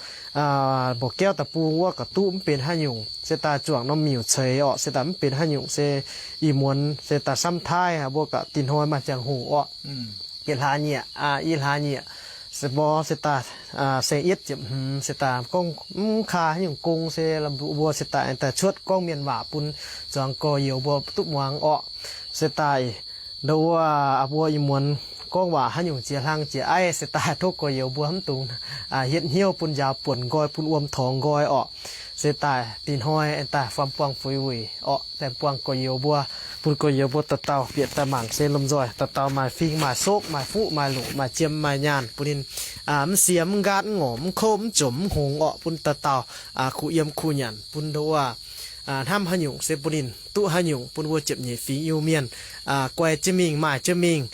บ่อแก้ว deic-bung wuov gaax duqv, mv benx haaix nyungc. Se daaih zuangx norm miuc ceix orqc, se daaih mv benx haaix nyungc. Se ih muonz se daaih ซ้ำท้าย mbuo gaax dinh hnoi maaih ziangh hoc orqc, yietc hlaax nyieqc, i hlaax nyieqc, se mbuo se daaih saeng-yietv ziepc hmz se daaih gorngv mv kaaix haaix nyungc gong se mbuo se daaih daaih cuotv gorngv mienh waac bun zuangx gorx-youz mbuo duqv muangx orqc. Se daaih nduov mbuo ih muonz gorngv waac haaix nyungc jiex hlang jiex aiv se daaih tov gorx-youz mbuo mv dungx hietv hnyouv bun njaaux buonc nqoi, bun wuom torngx nqoi orqc. Se daaih dinh hnoi daaih faam buangh fuix wuic orqc, faam buangh gorx-youz mbuo, bun gorx-youz mbuo dauh dauh bieqc daaih mangc se lomh nzoih dauh dauh maaih fing maaih sopv maaih fuqv maaih loqc maaih jiem maaih nyaanh bun ninh mv sie mv nqaatv mv ngorc mv kouv mv jomc mv hngongx orqc, bun dauh dauh kuh yiem kuh nyanc, bun nduov hnamv haaix nyungc se bun ninh duqv haaix nyungc, bun mbuo ziepc nyeic fingx Iu-Mienh guai jienv mingh maaih jienv mingh,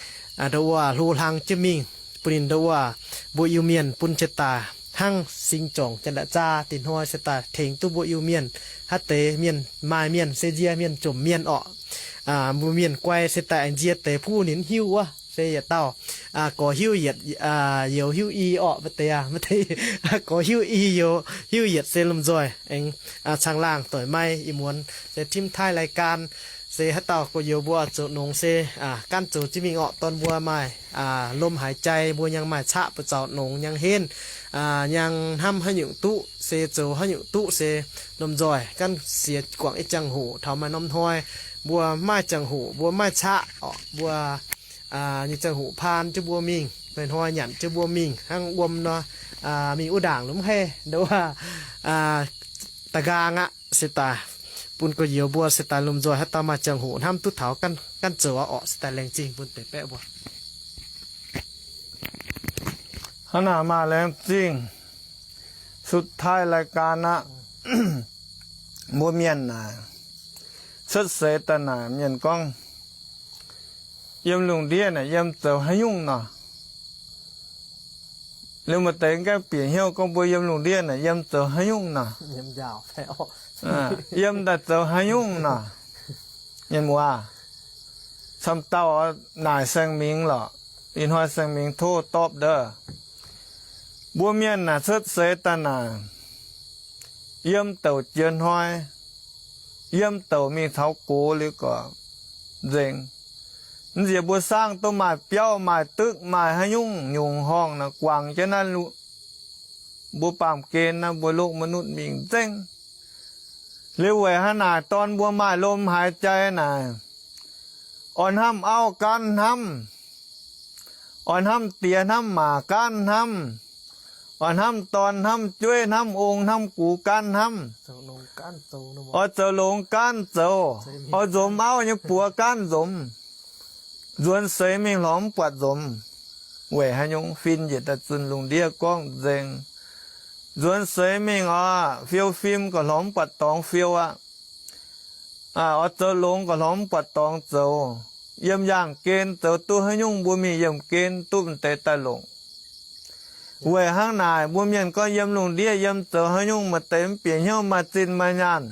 nduov hlo hlang jienv mingh, bun ninh nduov mbuo Iu-Mienh bun se daaih hnangv sing jorngc janx-da'zaa dinh hnoi se daaih tengx duqv mbuo Iu-Mienh haaix deix mienh maaih mienh se nzie mienh jomc mienh orqc. Mbuo mienh guai se daaih aengx nzie deix puv ninh hiuv wuov se yietc dauh gorx hiuv yietc, youz hiuv i orqc, maiv deix, gorx hiuv i youz hiuv yietc se lomh nzoih aengx caangh laangh doic maiv. Ih muonz se ทิ้งท้ายรายการ se haaix dauh gorx-youz mbuo zoux nongx se, aa, ganh zoux jienv mingh orqc. Dorn mbuo maaih, aa, lomh haaix jai mbuo nyangx maaih caqv buoz zaux nongx nyangx henv, aa, nyangx hnamv haaix nyungc duqv se zoux haaix nyungc duqv se lomh nzoih ganh siex guangc i ziangh hoc taux maaih norm hnoi mbuo maaih ziangh hoc mbuo maaih caqv orqc, mbuo, aa, nyei ziangh hoc paan jienv mbuo mingh, hnoi-hnoi nyanc jienv mbuo mingh hnangv wuom nor, aa, mingh wuov ndaangc lomh hei ndoqv, aa, da'nqaang aqv. Se daaih bun gorx-youz mbuo se daaih lomh nzoih haaix dauh maaih ziangh hoc hnamv duqv taux ganh, ganh zoux orqc, se daaih laengz zingh bun deix baeqv mbuo. Hnangv naaic maaih laengz zingh. Sutv taaih รายการ aqv. Mbuo mienh naaic cuotv seix daaih naaic mienh gorngv, yiem lungh ndiev naaic yiem zoux haaix nyungc nor? Liuz maaih deix gaengh bieqc hnyouv gorngv mbuo yiem lungh ndiev naaic yiem zoux haaix nyungc nor? Yiem daaih zoux haaix nyungc nor? Mienh muoz, camv dauh naaic Saeng Mingh lorqc. Ih hnoi Saeng Mingh tov dorpv ndov. Mbuo mienh naaic cuotv seix daaih naaic, yiem douc jiex hnoi, yiem douc mingh taux gox liuz gorqv nzengc. Mv nziex mbuo saangv duqv maaih biauv, maaih dukv, maaih haaix nyungc nyungc horngh naaic guangc jienv naaiv mbuo baamh gen naaiv mbuo loqv maiv nutv mingh nzengc. Liuz weic hnangv naaic dorn mbuo maaih lomh haaix jai naaic, oix hnamv auv gaanv hnamv, oix hnamv diex hnamv maac gaanv hnamv, oix hnamv dorn hnamv jueiv hnamv ong hnamv gux gaanv hnamv, oix zoux longx gaanv zoux, oix nzomz auv nyei buoz gaanv nzomz. Nzuonx seix mingh lorz mv buatc nzomz. Weic haaix nyungc? Fin njiec daaih zunh lungh ndiev gorngv nzengc. Nzuonx seix mingh oc, fiou fim gauh lorz mv buatc dorngx fiou aqv. Oix zoux longx gauh lorz mv buatc dorngx zoux. Yiem yaangh gen zoux duqv haaix nyungc mbuo mingh yiemh gen duqv m'deix daaih longc. Weic hnangv naaic mbuo mienh gorngv yiem lungh ndiev yiem zoux haaix nyungc maaih deix mv bieqc hnyouv maaih zinh maaih nyaanh,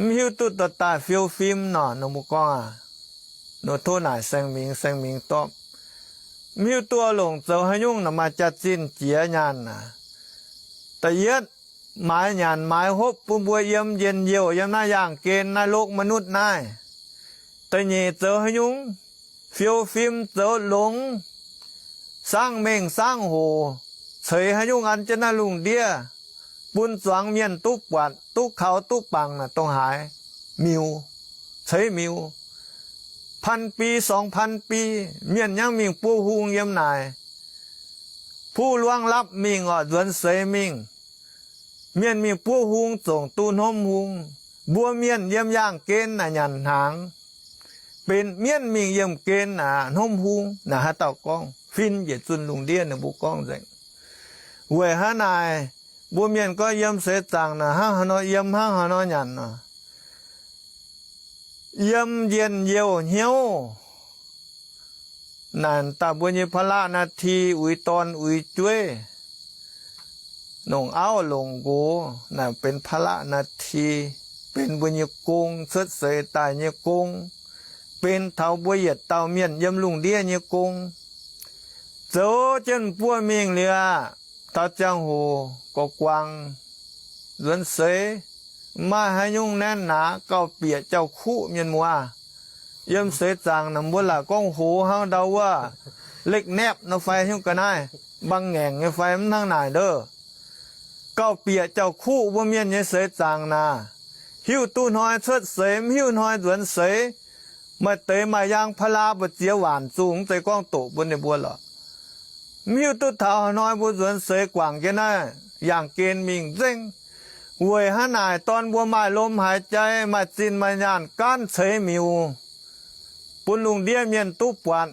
mv hiuv duqv dorh daaih fiou fim nor, ninh mbuo gorngv aqv. Nor tov naaic Saeng Mingh, Saeng Mingh dorpv. Mv hiuv duqv longc zoux haaix nyungc naaic maaih jaax-zinh jiex nyaanh aqv. Da'yietv, maaiz nyanc maaiz hopv bun mbuo yiem njien-youh yiem naaiv yaangh gen naaiv loqv maiv nutv naaiv. Da'nyeic, zoux haaix nyungc fiou fim zoux longx, saangv mengh saangv hoc, ceix haaix nyungc an jienv naaiv lungh ndiev, bun zuangx mienh duqv buatc, duqv kaux, duqv bangc naaic dongh haaix miuc, ceix miuc. พัน bi, สองพัน bi, mienh nyangv mingh buov hung yiem naaic. Puv luangv lapv mingh orqc, nzuonx seix mingh, mienh mingh buov hung zongc duqv hnomv hung. Mbuo mienh yiem yaangh gen naaic nyanc hnaangx, benx mienv mingh yiemh gen aqv, hnomv hung. Naaic haaix dauh gorngv? Fin njiec zunh lungh ndiev ninh mbuo gorngv nzengc. Weic hnangv naaic, mbuo mienh gorngv yiem seix zaangc naaic hnangv haaix nor yiem, hnangv haaix nor nyanc nor, yiem njien-youh hnyouv naaic daaih mbuo nyei ภาระหน้าที่ uix dorn uix jueiv, longc auv longc nqox naaic benx ภาระหน้าที่, benx mbuo nyei gong, cuotv seix daaih nyei gong, benx taux mbuo yietc dauh mienh yiem lungh ndiev nyei gong. Zoux jienv buov mingh liuz aqv, taux ziangh hoc gorqv-guangc nzuonx seix, maaih haaix nyungc naenv naaic gauh bieqc jauv-kuqv mienh muoz. Yiem seix zaangc naaic mbuo laaic gorngv hoz hnangv ndau wuov เหล็กแหนบ nor fai hiuv ga'naaiv, mbang ngaengc nyei fai mv hnangv naaic ndov. Gauh bieqc jauv-kuqv mbuo mienh nyei seix zaangc naaic, hiuv duqv hnoi cuotv seix mv hiuv hnoi nzuonx seix. Maaih deix maaih yaang พารา mbu'ziex waanc zungh mv zeiz gorngv doqc bun ninh mbuo lorqc. Mv hiuv duqv taux haaix hnoi mbuo nzuonx seix guangc jienv naaiv yaangh gen mingh nzengc. Weic hnangv naaic dorn mbuo maaih lomh haaix jai, maaih zinh maaih nyaanh gaanv ceix miuc, bun lungh ndiev mienh duqv buatc,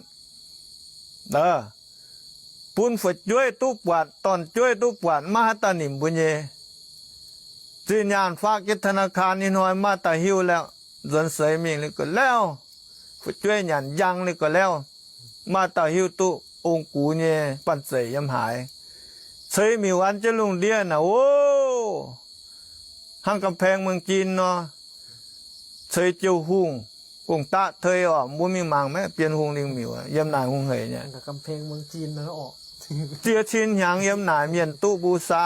bun fu'jueiv duqv buatc, dorn-jueiv duqv buatc, maiv haaix dauh nimc mbuo nyei. Zinh nyaanh faqv jienv ธนาคาร ih hnoi maaih dauh hiuv liuz, nzuonx seix mingh liuz ga'lauh, fu'jueiv nyanc njang liuz ga'lauh, maaih dauh hiuv duqv ong-gux nyei banh zeic yiem haaix. Ceix miuc an jienv lungh ndiev naaic, o, hnangv กำแพงเมืองจีน nor, ceix jiouv hungh, gong-daqv tei orqc, mbuo mingh mangc maeqv Bienh Hungh lingh miuc yiem naaic hungh hec nyei. Ziex cin hnyangx yiem naaic mienh duqv บูชา,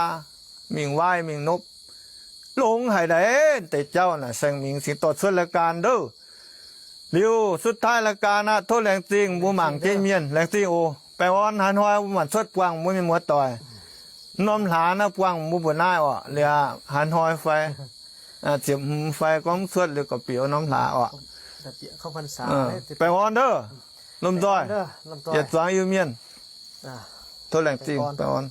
mingh waaiv mingh nopv. Longx haic daaih deix jauv naaic, Saeng Mingh cingx dorh cuotv รายการ ndouv. Liuz สุดท้ายรายการ aqv, tov laengz zingh mbuo mangc jienv mienh. Laengz zingh oc. Baengh orn, haaix hnoi mbuo maanc cuotv buangh mbuo mienh muoz doic. Norm hlaax naaiv buangh mbuo mbuoqc naaiv orqc, liuz haaix hnoi fai ziepc hmz fai gorngv cuotv liuz gorqv-bieqc norm hlaax orqc. Baengh orn ndov, lomh nzoih, yietc zuangx Iu-Mienh. Tov laengz zingh, baengh orn.